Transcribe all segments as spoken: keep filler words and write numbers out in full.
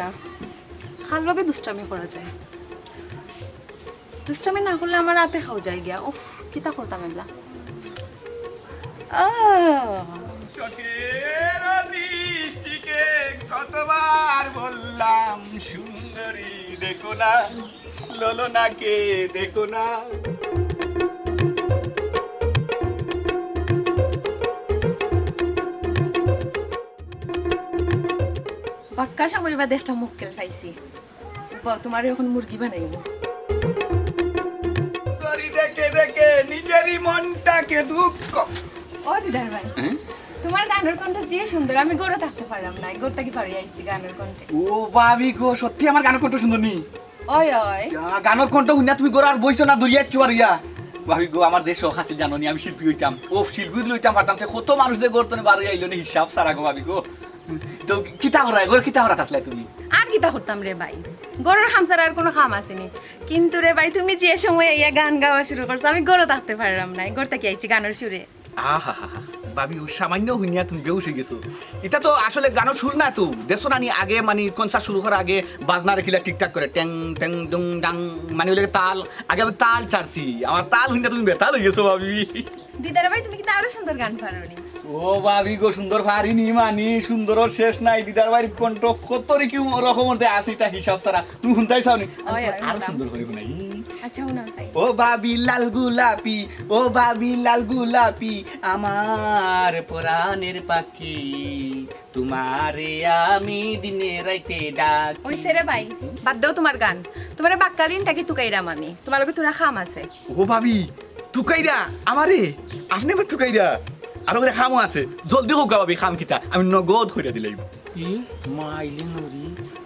না, কার লগে দুষ্টামি করা যায়? দুষ্টামি না করলে আমার আতে খাও যায় গিয়া। উফ, কিতা করতাম এবলা? আহ! চোখের দৃষ্টিকে কতবার বললাম, সুন্দরী দেখো না, ললনাকে দেখো না। বাক্কা সময় বাদে একটা মক্কেল পাইছি। বাহ, তোমারে এখন মুরগি বানাইবো। করি দেখে দেখে নিজেরই মনটাকে দুঃখ। ও দিদার ভাই, হ্যাঁ? তোমার গানর কণ্ঠ যে সুন্দর, আমি ঘরো থাকতে পারলাম না। ঘর থাকি বারই আইছি গানর কণ্ঠে। ও ভাবি গো, সত্যি আমার গানর কণ্ঠ সুন্দর নি? ওই, ওই। ইয়া, গানর কণ্ঠ হুনিয়া তুমি ঘরো আর বইছো না, দৌড়িয়া আইছো আর ইয়া। ভাবি গো, আমার যে শখ আছিল জানো নি, আমি শিল্পী অইতাম। ও শিল্পী অইতাম পারতাম, তে কত মানুষ যে ঘর তনে বারই আইলো নি হিসাব ছাড়া গো ভাবি গো। তো কিতা করা, ঘরো কিতা করাত আছলায় তুমি? আর কিতা করতাম রে ভাই, ঘরর কাম ছাড়া আর কুনু কাম আছে নি। কিন্তু রে ভাই, তুমি যে সময় আইয়া গান গাওয়া শুরু করছো, আমি ঘরো থাকতে পারলাম না। ঘর থাকি আইছি গানর সুরে। আহা হা হা, ভাবি, ও সামান্য হুনিয়া তুমি বেহুশ অই গেছো। ইটা তো আসলে গানর সুর না তো। দেখছো না নি আগে, মানে, concert শুরু করার আগে বাজনা রাখিলা ঠিকঠাক করে, ট্যাং ট্যাং ডুং ডাং, মানে, অইলে তাল, আগে আমি তাল ছাড়ছি, আমার তাল হুনিয়া তুমি বেতাল অই গেছো ভাবি। দিদার ভাই, তুমি কিতা আরো সুন্দর গান পারো নি? ও ভাবি গো, সুন্দর পারি নি মানি, সুন্দরর শেষ নাই। দিদার ভাইর কণ্ঠ কত রে কি রকমর দে আছে, ইটা হিসাব ছাড়া। তুমি হুনতায় চাও নি? ওই, ওই, আরো হুনতাম। সুন্দর করি হুনাই। আচ্ছা, হুনাও চাই। ও ভাবি লাল গোলাপি, ও ভাবি লাল গোলাপি, আমার পরাণের পাখি, তোমারে আমি দিনে রাইতে ডাকি। অইছে রে ভাই, বাদ দেও তোমার গান। তোমারে বাক্কা দিন থাকি তুকাইরাম আমি, তোমার লগে থুড়া কাম আছে। ও ভাবি, তুকাইরা আমারে? আপনে আবার তুকাইরা? আরো করে কামও আছে, জলদি কউক্কা ভাবি, কাম কিতা? আমি নগদ করিয়া দিলাইমু। ই মাইলে নরি,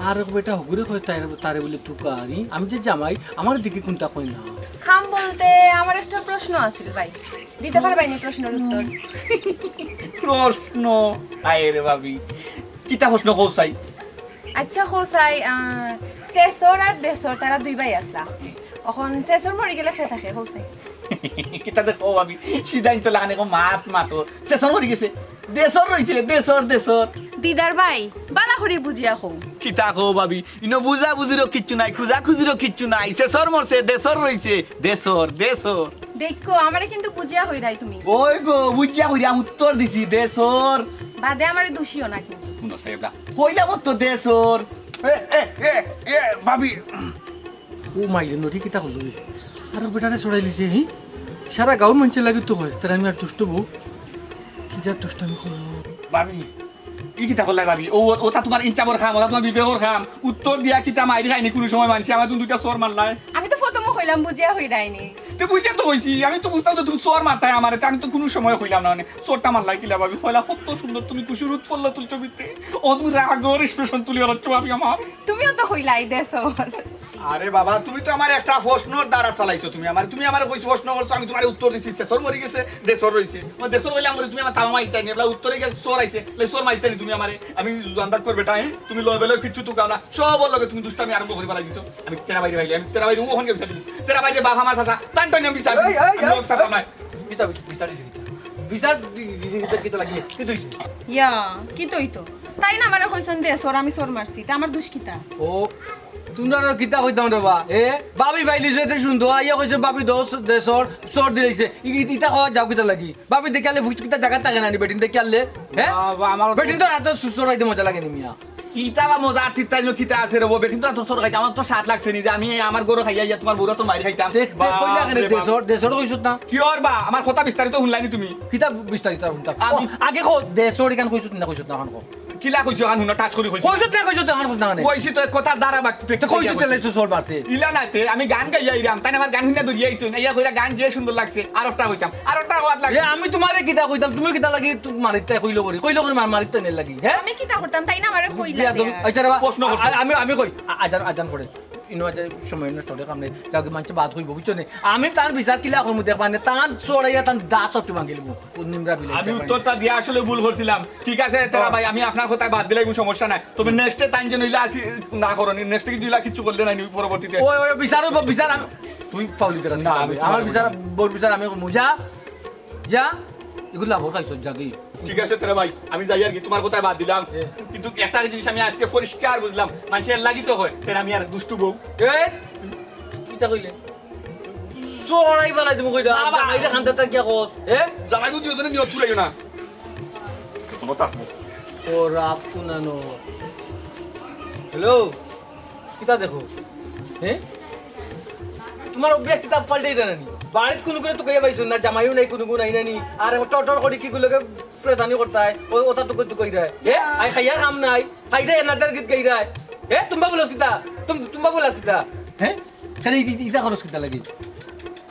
আর এক বেটা হগুরে কয় তারে, তারে বুলে তুকারি। আমি যে জামাই, আমার দিকে কুনটা কয় না। কাম বলতে আমার একটা প্রশ্ন আছিল ভাই, দিতা পারবায় নি প্রশ্নর উত্তর? প্রশ্ন? আয় রে ভাবি, কিতা প্রশ্ন কও চাই? আচ্ছা, কও চাই, আহ, শেষর আর দেশর তারা দুই ভাই আছলা। অখন শেষর মরি গেলে কে থাকে, কও চাই? কিতা দেখো ভাবি, সিদ্ধান্ত লাগানি কো মাত মাতো। শেষর মরি গেছে, দেশর রইছে, দেশর, দেশর। দিদার ভাই, বালা করি বুঝিয়া কও। কিতা কও ভাবি, ইনো বুঝাবুঝিরও কিচ্ছু নাই, খুজাখুজিরও কিচ্ছু নাই। শেষর মরছে, দেশর রইছে, দেশর, দেশর। দেখো, আমারে কিন্তু বুঝিয়া কইরায় তুমি। ওই গো, বুঝিয়া কইরাম, উত্তর দিছি, দেশর। বাদে আমারে দুষিও না কিন্তু। হুনো সাহেবরা, কইলাম তো দেশর। এ, এ, এ, এ, ভাবি। ও মাইলে নরি কিতা করলো রে? আর বেটারে ছড়াই লিছে, হি? সারা গাঁওর মানষে লাগি তো কয়, তার আমি আর দুষ্ট বউ। কি যা দুষ্ট আমি করলো? ভাবি, ই কিতা করলায় ভাবি? ও, ওটা তোমার ইনসাফর কাম, ওটা তোমার বিবেকর কাম। উত্তর দিয়া কিতা মাইর খাইনি কুনু সময় মানষে, আমার তুমি দুইটা চড় মারলায়। আমি তো প্রথমও কইলাম, বুঝিয়া কইরায় নি। তে বুঝিয়া তো কইছি, আমি তো বুঝতাম যে তুমি চড় মারতায় আমারে, তে আমি তো কুনু সময় কইলাম না, মানে, চড়টা মারলায় কিলা ভাবি? কইলা কত সুন্দর, তুমি খুশির উৎফুল্ল তুলছো ভিতরে, ও তুমি রাগর expression তুলি হচ্ছ ভাবি আমার। তুমিও তো কইলায় দেশর। আরে বাবা, তুমি তো আমারে একটা প্রশ্নর দ্বারা চালাইছো তুমি আমারে। তুমি আমারে কইছো, প্রশ্ন করছো, আমি তোমারে উত্তর দিছি, শেষর মরি গেছে, দেশর রইছে। ও দেশর কইলে আমারে তুমি আমার তামা মারতায় নি, এবলা উত্তরে গেছে চড় আইছে, লে চড় মারতায় নি তুমি আমারে। আমি জানদার করবে তাই, তুমি লয় বেলে কিচ্ছু তুকাও না, সবর লগে তুমি দুষ্টামি আরম্ভ করি ফালাই দিছো। আমি তেরা বাইরে ভাইলে, আমি তেরা বাইরে ও হন গেছে, তেরা বাইরে বাপ আমার চাচা, তান টাইনে বিচার দিবি। এই, এই, আমি এই, লোক চাচা এই। নাই। কিতা বিচার, বিচার দিবি কিতা? বিচার দি-, দি-, দি-, দি-, কিতা লাগে? কি তুই? ইয়া, কিতা অইতো? তাইন আমারে কইছইন দেশর, আমি চড় মারছি, তে আমার দুষ কিতা? ও, তুমরারে কিতা কইতাম রে বা? এ, ভাবি পাইলিছো এতে সুন্দর, আইয়া কইছে ভাবি দশ, দেশর, চড় দিলাইছে। ই-, ই-, ইতা কওয়া যাও কিতা লাগি? ভাবি দেখিয়ালে ফুট কিতা জাগাত থাকে না নি বেটিন দেখিয়ালে? হে? বাবা, আমার বেটিন তো রাতে চড় আইতে মজা লাগে নি মিয়া। কিতা বা মজা আর তিতা ইনো কিতা আছে রে বউ? বেটিন তো রাতে চড় খাইতে আমার তো স্বাদ লাগছে নি যে আমি আমার ঘরো খাইয়া আইয়া তোমার বউরে তো মাইর খাইতাম। দেখ, দেখ, কইলা কেনে বাপ রে বাপ। দেশর, দেশর কইছত না? কিওর বা? আমার কথা বিস্তারিত হুনলায় নি তুমি? কিতা বিস্তারিত হুনতাম? আমি ও, আগে কও, দেশর ইখান কইছত না, কইছত না, অখন কও। কিলা কইছো, অখন হুনো, ঠাস করি কইছো। কইছত না, কইছত না, অখন কইছত না কেনে? কইছি তো, কথার দ্বারা বাকি তো কইছত, তাইলে তো চড় মারছে। ইলা নায় তে, আমি গান গাইয়া আইরাম, তাইন আমার গান হুনিয়া দৌড়িয়া আইছইন, আইয়া কইরা গান যে সুন্দর লাগছে, আরোকটা কইতাম, আরোকটা কওয়াত লাগছে। এ, আমি তোমারে কিতা কইতাম, তুমি কিতা লাগি তু-, মারিতায় কইলো করি, কইলো করি মার-, মারিতায় নি লাগি, হে? আমি কিতা করতাম, তাইন আমারে কইলা বেয়াদব। দিয়া। আচ্ছা রে বা, প্রশ্ন করছো। আ-, আ-, আমি, আমি কই, আ-, আজান, আজান পড়ে। ইনো আজ সময় নষ্ট করে কাম নাই। যাও কি মানষে বাদ কইবো, বুঝছো নি? আমি তার বিচার কিলা করমু দেখবায় নে, তার চড় আইয়া তার দাঁত সবটি ভাঙি লিমু। ও নিমরা বিলাই আমি দেখবায় নে। উত্তরটা দিয়া আসলে ভুল করছিলাম। ঠিক আছে, তেরা ও। ভাই, আমি আপনার কথায় বাদ দিলাইমু, সমস্যা নাই। তবে next এ তাইন যেন ইলা আর কি না করইন, next এ কিন্তু ইলা কিচ্ছু করলে নাই নি পরবর্তীতে। ওই, ওই, বিচার অইবো, বিচার আমি, তুই ফাউলি দেখাস না, না, আমি আমি তোমার আমার বিচার, বউর বিচার আমি করমু। যা, যা, এগুলা লাভর খাইছ, যাগি। ঠিক আছে, তোরা ভাই, আমি যাই আর কি, তোমার কথায় বাদ দিলাম। কিন্তু একটা জিনিস আমি আজকে পরিষ্কার বুঝলাম, মানুষের লাগি তো হয়, এর আমি আর দুষ্টু বউ। এ, কিতা কইলে? চড়াই ফালাই দিমু কইরা। বাবা। জামাইরে কান্দাত থাকিয়া কস, এ? জামাই বুঝি ওজনে নিয়ত ফুরাইও না। কোনো তাক মুখ। ও রাফ কুনানো। হ্যালো, কিতা দেখো? হ্যাঁ? তোমার অভ্যাস কিতা পাল্টাই দেয় না নি? বাড়িত কোনো করে তো কইয়া পাইছো না, জামাইও নাই, কোনো গুণ নাই না নি। আর এখন টর টর করি কি গুলোকে শয়তানি করতায়, ও, ওটা তো কইতে কইরায়। এ? আই খাইয়া কাম নাই, খাইতে এনাদের গীত গাইরায়। এ? তুমবা বলছ কিতা? তুম-, তুমবা বলছ কিতা? হ্যাঁ? কেন ই-, ই-, ইতা খরচ কিতা লাগি?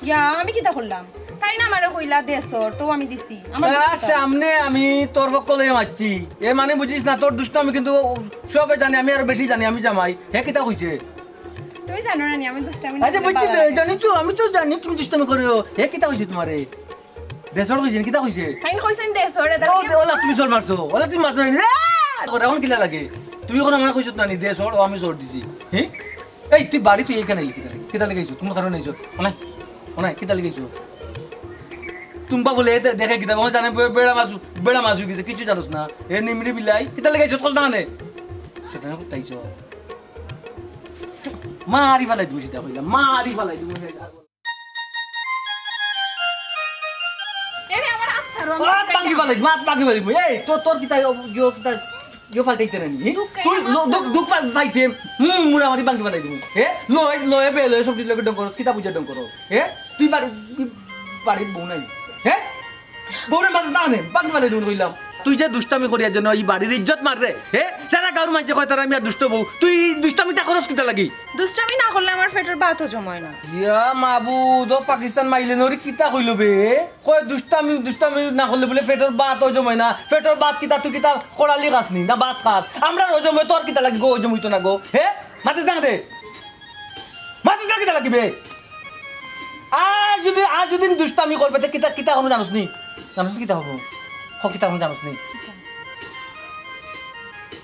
ইয়া, আমি কিতা করলাম? তাই না আমারে কইলা, "দে চড়", তো আমি দিছি। আমার দোষ কিতা? সামনে আমি তোর পক্ষ লইয়া মারছি। এ মানে বুঝিস না, তোর দুষ্ট আমি কিন্তু সবে জানি, আমি আরো বেশি জানি, আমি জামাই। হে কিতা কইছে? তুমি জানো না নি, আমি দুষ্টামি আচ্ছা, না বুঝছি তো, বালা লাগে। জানি তো, আমি তো জানি তুমি দুষ্টামি করো। হে কিতা কইছে তোমারে? দে চড় কইছে নি, কিতা কইছে? তাইন কইছেন, "দে চড়", এটা ও, কি দে, ওলা তুমি চড় মারছো, ওলা তুমি মারছো না নি? এ! এখন কিলা লাগে? তুমি এখন আমার কইছো না নি, দে চড়, ও আমি চড় দিছি। হে? এই, তুই বাড়ি, তুই এখানে আইলি কিতা লাগি? কিতা লাগি আইছো? কোনো কারণে আইছো? ও নাই, ও নাই, কিতা লাগি আইছো? তুমবা বলে এ দে-, দেখে কিতা, ও জানে বে-, বেড়া মাছ, বেড়া মাছ হয়ে গেছে, কিছু জানোস না। এ নিমড়ি বিলাই, কিতা লাগি আইছো? কস না নে। সেটা না করতে আইছো। মারি ফালাই দিমু, সেটা কইলাম, মারি ফালাই দিমু। এরে, আমার হাত ছাড়ো, আমি মাত ভাঙ্গি ফালাই দিমু, মাত ভাঙ্গি ফালাই দিমু। এই, তোর, তোর কিতা, ও, জো কিতা, জো ফালটাইতে না নি? দুঃখ তুই কেন লো-, দুঃখ, মারছো? দুঃখ ফাল-, ফাইতে। হুম, মুড়া মারি ভাঙ্গি ফালাই দিমু। এ, লয়, লয়, বে, লয়, সব দিলে ডং করস, কিতা বুঝে ডং করস? এ, তুই বাড়ি, তুই বাড়ির বউ নাই। হে? বউরে মাঝে না আনে, ভাঙ্গি ফালাই দিমু কইলাম। তুই যে দুষ্টামি করিয়ার জন্য এই বাড়ির ইজ্জত মার রে। হে? সারা গাঁওর মানষে কয় তারা মিয়া দুষ্ট বউ। তুই এই দুষ্টামিটা করস কিতা লাগি? দুষ্টামি না করলে আমার পেটর ভাত হজম হয় না। ইয়া মাবুদ, ও পাকিস্তান মাইলে নরি কিতা কইলো বে? কয় দুষ্টামি, দুষ্টামি না করলে বুলে পেটর ভাত হজম হয় না। পেটর ভাত কিতা তুই কিতা করালি খাস নি? না ভাত খাস? আমরার হজম হয়, তোর কিতা লাগি গো হজম হইতো না গো? হে? মাতে জান দে। মাতে জান কিতা লাগি বে? আর যদি, আর যদি দুষ্টামি করবে, তে কিতা, কিতা করবো জানোস নি? জানোস নি কিতা করবো? হ, কিতা করবো জানোস নি?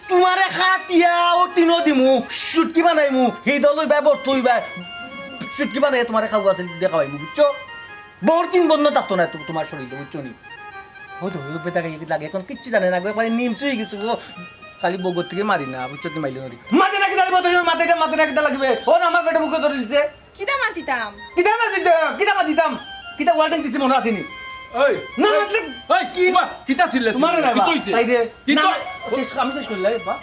তোমারে খাটিয়া ও তিনো দিমু, শুটকি বানাইমু, হিদল হইবা, বর্ত হইবা, শুটকি বানাইয়া তোমারে খাওয়া আছে, দেখাবাইমু, বুঝছো? বউর চিন বন্ধ থাকতো না তো-, তোমার শরীরে, বুঝছো নি? ও তো, ও বেটা এই লাগে, এখন কিচ্ছু জানে না, একবারে নিমচু হয়ে গেছে, ও খালি বগর থেকে মারি না, বুঝছো নি, মাইলে মারি। মাতে নাকি দাঁড়িয়ে বলতে, মাতে এটা, মাতে নাকি দাঁড়িয়ে লাগবে, ও না, আমার পেটে মুখে ধরে দিছে। কিতা মাতিতাম? কিতা মাতিতাম? কিতা মাতিতাম? কিতা ওয়ার্নিং দিছি মনে আছে নি? ওই, না, ওই, মাতলে ওই, কি? কিবা, কিতা চিল্লা তোমার চিল্লি? না কিতা বা? হইছে? তাই রে। কিতা? না, শেষ, আমি শেষ করলে, বা?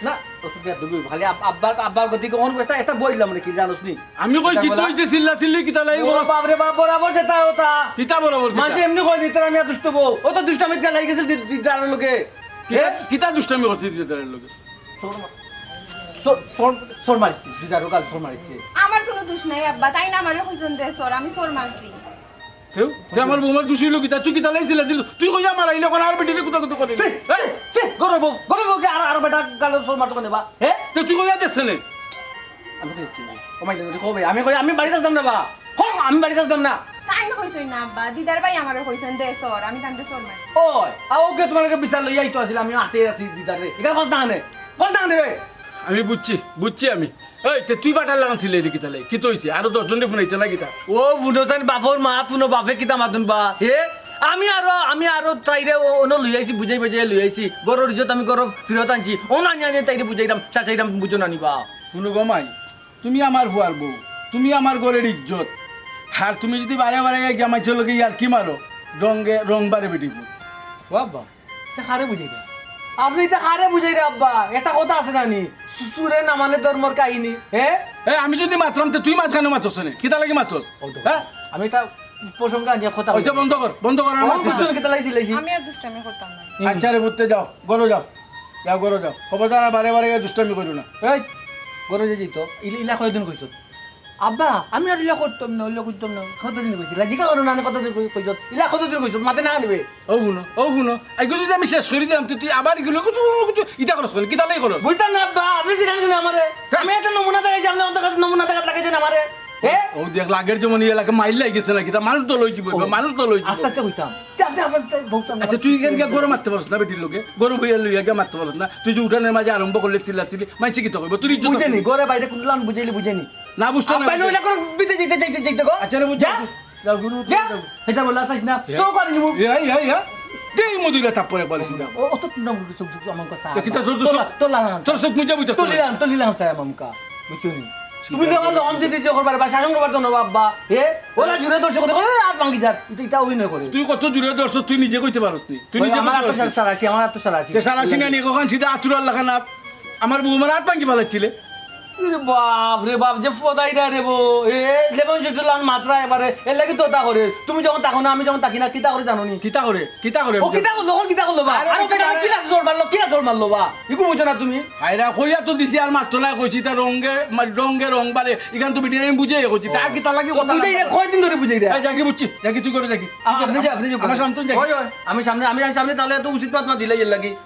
না, ও তো বিয়া দেবো। খালি আব-, আব্বার, আব্বার গতি কখন একটা, একটা বইলাম নাকি, জানোস নি? আমি কই, কিতা কিতা বলা? হইছে চিল্লা চিল্লি, কিতা লাগি ও বলো? বাপ রে বাপ, বরাবর যেটা ওটা। কিতা বরাবর কিতা? মাঝে এমনি কই, নিতে আমি আর দুষ্ট বউ। ও তো দুষ্ট আমি জ্বালাই গেছিল দি-, দিদারের লগে। কিতা, এ? কিতা দুষ্টামি করছে দিদারের লগে? চড় মা-, চড়, চড়, চড় মারিছে, দিদারও গাল চড় মারিছে। আমার কোনো দোষ নাই আব্বা, তাইন আমারে কইছইন দে চড়, আমি চড় মারছি। তেও, তে আমার বৌমার দোষ হইলো কিতা? তুই কিতা লাগি চিল্লা চিল্লি? তুই কইয়া মারাইলে এখন আর বেটিরে কুতা কুতা করে। ছি, ছি, ছি, গরু বউ, গরু বউকে আর, আর বেটা গালো চড় মারতো কেনে বা? হে? তে তুই কইয়া দেস নে? আমি তো দেখছি না। ও মাইলে যদি কবে, আমি কই, আমি বাড়িত আসতাম না বা। কম, আমি বাড়িত আসতাম না। তাইন কইছইন না আব্বা, দিদার ভাই আমারে কইছইন দে চড়, আমি তানরে চড় মারছি। ওই, আ, ওকে তোমার লগে বিচার লইয়া আইতো আছিল, আমি আটে আছি দিদারে। ইখান কস না নে, কস না নে বে। আমি বুঝছি, বুঝছি আমি। এই, তে তুই বাটার লাগান ছিলে রে কিতা লাগি? কিতা হইছে? আরো দশ জনরে ফোনাইতে না কিতা? ও ফোনো চাইন বাপর মা, ফোনো বাপে কিতা মাতুন বা? হে? আমি আরো, আমি আরো তাইরে ও-, অনো লই আইছি, বুঝাই বুঝাই লই আইছি। ঘরর ইজ্জত আমি ঘরো ফিরত আনছি। অনো আনি আনি তাইরে বুঝাইরাম, চাচাইরাম বুঝো না নি বা। হুনো গো মাই, তুমি আমার ফুয়ার বউ, তুমি আমার ঘরর ইজ্জত। আর তুমি যদি বারে বারে গিয়া মাইনষর লগে ইয়ার্কি মারো, রঙে রং বাড়ে বেটি বউ। ও আব্বা, ইতা কারে বুঝাইরা? আপনে ইতা কারে বুঝাইরা আব্বা? একটা কথা আছে না নি? শ্বশুরে না মানে ধর্মর কাহিনী, হে? এ, আমি যদি মাতরাম, তে তুই মাঝখানো মাতস নে। কিতা লাগি মাতস? ও তো, হ্যাঁ? আমি এটা প্রসঙ্গে আনিয়া কথা ওইটা বলছি। বন্ধ কর, বন্ধ কর, আর ও মাতিস না। বুঝছো না, কিতা লাগি চিল্লাইছি? আমি আর দুষ্টামি করতাম না। হুম। আচ্ছা রে পুত্তে, যাও, ঘরো যাও। যাও, ঘরো যাও। খবরদার আর বারে বারে গিয়া দুষ্টামি করিও না। এই, ঘরো যাই তো। ইলা, ইলা কয়দিন কইছো? আব্বা, আমি আর ইলা করতাম না, ইলা করতাম না। কতদিন কইছি? ইলা জিকা করো না, আমি কতদিন কই-, কইছো? ইলা কতদিন কইছো? মাতে না নিবে। ও হুনো, ও হুনো। এগুলো যদি আমি শেষ করি দিলাম, তুই, তুই আবার এগুলো কত, কত, কত, ইটা করস বলে, কিতা লাগি করস? বুঝতাম না আব্বা, আপনে জিকান কেনে আমারে? তা আমি একটা নমুনা দেখাইছি, আপনে অত কাছে নমুনা দেখা-, লাগাইছেন আমারে। হে? ও দেখ, লাগের যেমন ইয়ে লাগে, মাইল লাগি গেছে নাকি? তা মানুষ তো লই যাইবো, ও, মানুষ তো লই যাইবো। আস্তে আস্তে কইতাম। তে আপনে আবার তাই বলতাম না। আচ্ছা, তুই এখান গিয়া ঘরো মাততে পারস না, বেটির লগে? ঘরো বইয়া লইয়া গিয়া মাততে পারস না? তুই যে উঠানের মাঝে আরম্ভ করলে চিল্লা চিল্লি, মাইনষে কিতা কইবো? তোর ইজ্জত বুঝে আছে নি, নি? ঘরে বাইরে কোন লান বুঝাইলে বুঝে নি। না বুঝতো না, আব্বা, বুঝতো না। ওইটা করে বিতে যাইতে, যাইতে, যাইতে গো। আচ্ছা রে, বুঝ যা। যা, যা, গুরু, যা। যা। এটা বলে আছিস না। ইয়া। চোখ আর নিমু। ইয়া, ইয়া, ইয়া। তেই মধুইলা থাপ্পড় একবার সিধা। ও, অত নাম করে চোখ দুটো আমার কাছে তো কিতা তোর তো তোলা, চোখ, তোলা না। তোর চোখ মুজা বুঝা তোলা। তোলিলাম, তোলিলাম চাই আমকা। বুঝছো নি? তুমি যে আমার লগে অন্তি দিতে করবার বা শাসন করবার জন্য বাবা। এ, ওরা জুরে ধরছে কথা, ওই হাত ভাঙি যার। এটা, এটা ওই নয় করে। তুই কত জুরে ধরছস তুই নিজে কইতে পারস নি। তুই ওই নিজে আমার কইতে আত্ম পারস নি। সারা-, সারাশি, আমার আত্ম সারাশি। তে সারাশি না নিয়ে কখন সিধা আতুরার লাখান আপ-, আমার বউ আমার হাত ভাঙি ফালাইছিলে। আরে বাপ রে বাপ, যে ফদাই না রে বউ। এ, লেমন জুস লান মাত্রা এবারে। এর লাগি তো তা করে। তুমি যখন তাকো না, আমি যখন তাকি না, কিতা করে জানো নি? কিতা করে? কিতা করে? ও কিতা করলো? ওখান কিতা করলো বা? আরে আরে ওকে ওকে আমি আরে কিলা জোর মারলো? কিলা জোর মারলো বা? ইগু বুঝো না তুমি? হায়রা, কইয়া তো দিছি আর মারতো না, কইছি তার রঙে, মা-, রঙে রং বাড়ে। ইখান তো বেটি আমি বুঝে কইছি। তার কিতা লাগি ও কথা বুঝাই না? দে, কয়দিন ধরে বুঝাই দে? এই জাগি বুঝছি, জাগি তুই করে জাগি। আ, আপনি যা, আপনি যা, আমার সামনে তুই জাগি। ওই, ওই, আমি সামনে, আমি, আমি সামনে তাহলে এত উচিত মাত মাত দিলাই এর লাগি।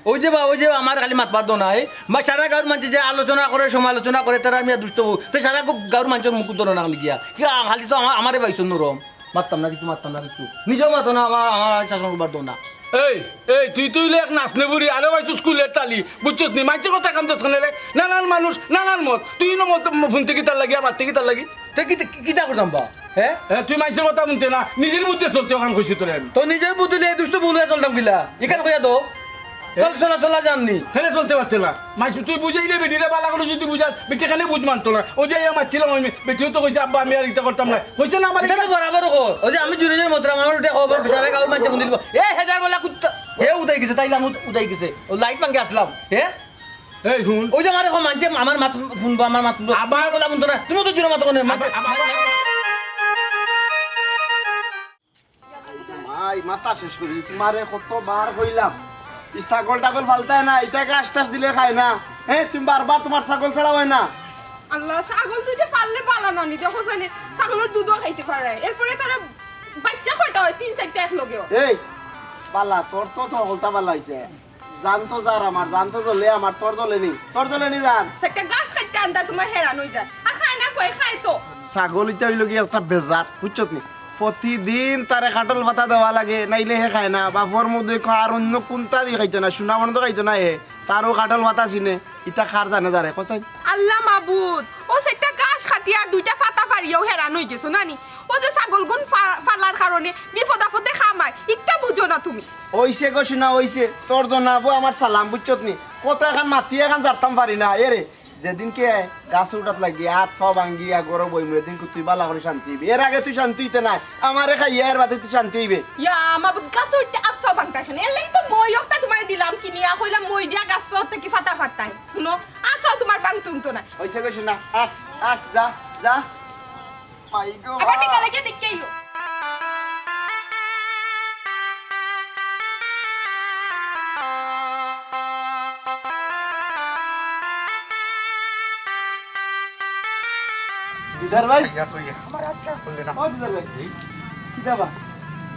ওই যে বা, ওই যে আমার খালি মাতবার দো না, এই বা সারা গাঁওর মানষে যে আলোচনা করে, সমালোচনা করে, তারা আমি আর দুষ্ট বউ। তো সারা গো-, গাঁওর মানষর মুখ ধরো না খালি গিয়া। কি আ-, খালি তো আমা-, আমারে পাইছো নরম। মাততাম না কিছু, মাততাম না কিছু। নিজেও মাতো না, আমার, আমার শাসন করবার দো না। এই, এই, তুই, তুই লে এক নাচনে বুড়ি, আরে ভাই, তুই স্কুলের তালি, বুঝছস নি? মাইনষর কথা কাম দোষ কেনে রে? নানান মানুষ, নানান মত। তুই ইনো মত, ফোন থেকে তার লাগি, আমার থেকে তার লাগি। তে কিতা, কিতা করতাম বা? হে? এ, তুই মাইনষর কথা হুনতে না, নিজের বুদ্ধি চলতে অখান কইছি তোরে আমি। তো নিজের বুদ্ধি লইয়া দুষ্ট বউ লইয়া চলতাম কিলা? ইখান কইয়া দো। চল, চলা, চলা যাননি। ফেলে চলতে পারতে না। মাইনষে তুই বুঝাইলে বেটিরে বালা করে যদি বুঝাস, বেটি কেনে বুঝ মানতো না। ওই যে ইয়া মারছিলাম আমি, বেটিও তো কইছে, "আব্বা, আমি আর ইটা করতাম না।" কইছে না আমার ইটা তো বরাবর কর। ওই যে আমি জুরে জুরে মতরাম, আমার উঠে খবর, সারা গাঁওর মানষে হুনিলিবো। এ হেজার বলা কুত্তা। হে উদাই গেছে, তাইলে আমি উদ-, উদাই গেছে। ও লাইট ভাঙ্গে আসলাম। হে? এই হুন। ওই যে আমার এখন মানষে আমার মাত হুনবো, আমার মাত হুনবো। আবার বলা হুনতো না। তুমি তো জুরে মাতো কেনে? মাত আবার, আবার, আবার। মাই, মাথা শেষ করি। তোমারে কতবার কইলাম, ই ছাগল টাগল ফালতায় না, ইটা ঘাস টাস দিলে খায় না। হে, তুমি বারবার তোমার ছাগল ছাড়া অয় না। আল্লাহ, ছাগল দুইটা পাললে বালা নানি, দেখো জানে, ছাগলর দুধও খাইতে পারে। এরপরে তারা বাচ্চা কয়টা অয়? তিন চাইরটা একলগে অয়। এই, বালা, তোর তো, তো হলতা বালা অইছে। জান তো যার আমার, জান তো জ্বলে আমার, তোর জ্বলে নি, তোর জ্বলে নি জান। সেটা ঘাস কাটতে আনতা তোমার হেরান অই যায়। আর খায় না কই, খায় তো। ছাগল ইটা অইলো গিয়া একটা বেজাত, বুঝছত নি? প্রতিদিন তারে কাঠল পাতা দেওয়া লাগে, নাইলে হে খায় না। বাপর মধ্যে আর অন্য কুনতা দি খাইতো না, সোনা বন্ধ খাইতো না হে, তারও কাঠল পাতা চিনে, ইটা খার জানে যারে, কছাই? আল্লাহ মাবুদ, ও সেটা ঘাস কাটিয়া আর দুইটা পাতা পারিয়াও হেরান অই গেছো নানি? ও যে ছাগলগুন ফা-, ফালার কারণে বিপদ আপদে কামায়, ইটা বুঝো না তুমি। অইছে গো সোনা, অইছে। তোর জন্য আবু আমার সালাম, বুঝছত নি? কত এখান মাতি এখান জারতাম পারি না। এরে, যেদিনকে গাছ উঠাত লাগি, আত পাও ভাঙ্গি, আর গরো বইমু, এদিনকে তুই বালা করি শান্তি অইবে। এর আগে তুই শান্তি অইতে নায়। আমারে খাইয়া এর বাদে তুই শান্তি অইবে। ইয়া, মাবুদ গাছ উঠতে আত পাও ভাঙতে আসে না। এর লাগি তো মই একটা তোমারে দিলাম কিনিয়া, কইলাম মই দিয়া গাছ উঠতে কি ফাতা ফারতায়। হুনো, আত পাও তোমার ভাঙতে হুনতো না। অইছে গো সোনা, আট, আট, যা, যা। মাই গো, আবার মা। বিকালে গিয়া দেখে আইও। দিদার ভাই। ইয়া তো ইয়া। আমার আচ্ছা। বললে না। ও দিদার ভাই। জি। কিতা বা?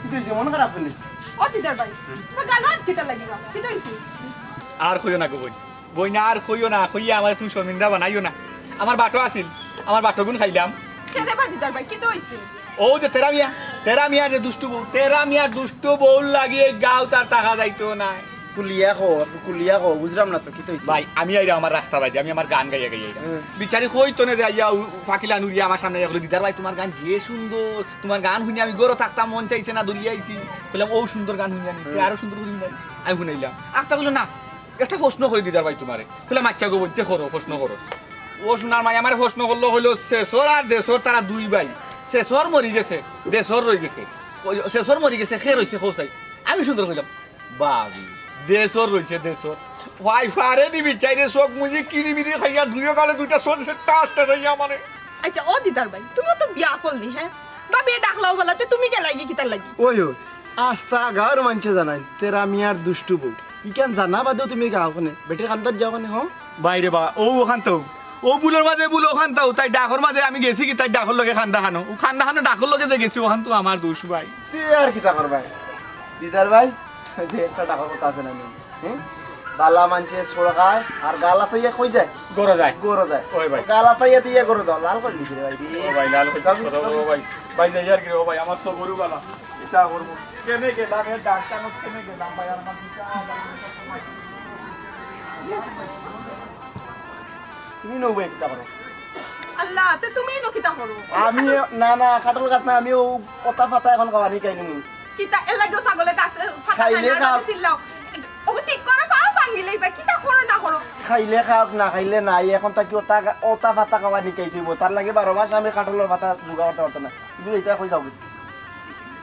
কিতা অইছে? মন খারাপ কেনে? ও দিদার ভাই, তোমার গালো আত কিতা লাগিবা? কিতা অইছে? আর কইও না গো বইন। বইন, আর কইও না, কইয়া আমারে তুমি শর্মিন্দা বানাইও না। আমার বাটো আছিল, আমার বাটোগুন খাইলাম। কেনে বা দিদার ভাই, কিতা অইছে? ও যে তেরা মিয়া, তেরা মিয়ার যে দুষ্টু বউ, তেরা মিয়ার দুষ্টু বউর লাগি এই গাঁওত আর থাকা যাইতো নায়। খুলিয়া কও, খুলিয়া কও, বুঝলাম না তো, কিতা অইছে? ভাই, আমি আইরা আমার রাস্তা বাদে, আমি আমার গান গাইয়া গাইয়া আইরা। হুম। বিচারি কইতো না যে আইয়া উ-, ফাকিলা নুরিয়া আমার সামনে আইয়া কইলো, "দিদার ভাই, তোমার গান যে সুন্দর, তোমার গান হুনি আমি গরো থাকতাম মন চাইছে না, দৌড়িয়া আইছি।" কইলাম, "ও সুন্দর গান হুনি আমি, হুম। আরো সুন্দর করি হুনাই।" আমি হুনাইলাম। আখতা কইলো, "না, একটা প্রশ্ন করি দিদার ভাই তোমারে।" কইলাম, "আচ্ছা গো বইন, তে করো, প্রশ্ন করো।" ও সোনার মাই আমারে প্রশ্ন করলো, কইলো, "শেষর আর দেশর তারা দুই ভাই, শেষর মরি গেছে, দেশর রই গেছে।" ওই শেষর মরি গেছে, কে রইছে কও চাই? আমি সুন্দর কইলাম, "ভাবি, দেশর রইছে, দেশর।" ভাই, ফারে দিবি চাইরে চোখ মুজি কিরি মিরি খাইয়া দুইও গালে দুইটা চোখ সে টাস টাস হইয়া আমারে। আচ্ছা, ও দিদার ভাই, তুমিও তো বিয়া করলি, হ্যাঁ? ভাবিয়ে ডাকলাও বলাতে তুমি গেলাইগি কিতার লাগি? ওই, ওই, আস্তা গাঁওর মানষে জানাইন, তেরা মিয়ার দুষ্টু বউ। ইখান জানা বাদেও তুমি গাও কেনে? বেটির কান্দাত যাও কেনে, হো? ভাই রে বা, ও অখান তো, ও বুলর মাঝে বুল অখান তো, তাই ডাকর মাঝে আমি গেছি কি তাই ডাকর লগে কান্দা খানো। ও কান্দা খানো ডাকর লগে যে গেছি, অখান তো আমার দুষ ভাই। তে আর কিতা করবায়? দিদার ভাই, যে একটা ডাকর কথা আছে না নি? হ্যাঁ? বালা মানষে ছড়া খায়, আর গালা তো ইয়া কই যায়? গরো যায়। গরো যায়। ওই ভাই। গালা তো ইয়া তো ইয়া গরো দাও, লাল করে দিছি রে ভাই। ও ভাই, লাল করে সরো, ও ভাই। ভাই, যাই আর কি রে, ও ভাই, আমার সবরু বালা। ইতা করবো। কেনে গেলাম, এ ডাক্তার কেনে গেলাম ভাই, আমার দিকে আর তুমি নৌ ভাই কিতা করো? আল্লাহ, তে তুমি নু কিতা করো? আমি, না, না, কাঠল গাছ না, আমি ও পাতা পাতা এখন খাওয়া নিয়ে খাইনি। কিতা এর লাগিও ছাগলে গাছ, এ, ফাতা খাইলে খায় না, খাও। মাটি চিল্লাও। ও ঠিক করো, পাও ভাঙিলেই বা কিতা করো না করো। খাইলে খাও, না খাইলে নাই। এখন তাকি ওটা, ওটা ফাতা খাওয়া নিকাই দিব। তার লাগি বারো মাস আমি কাঠলর ফাতা জোগাড় করতে পারতাম না। কিন্তু এটা কই যাবো?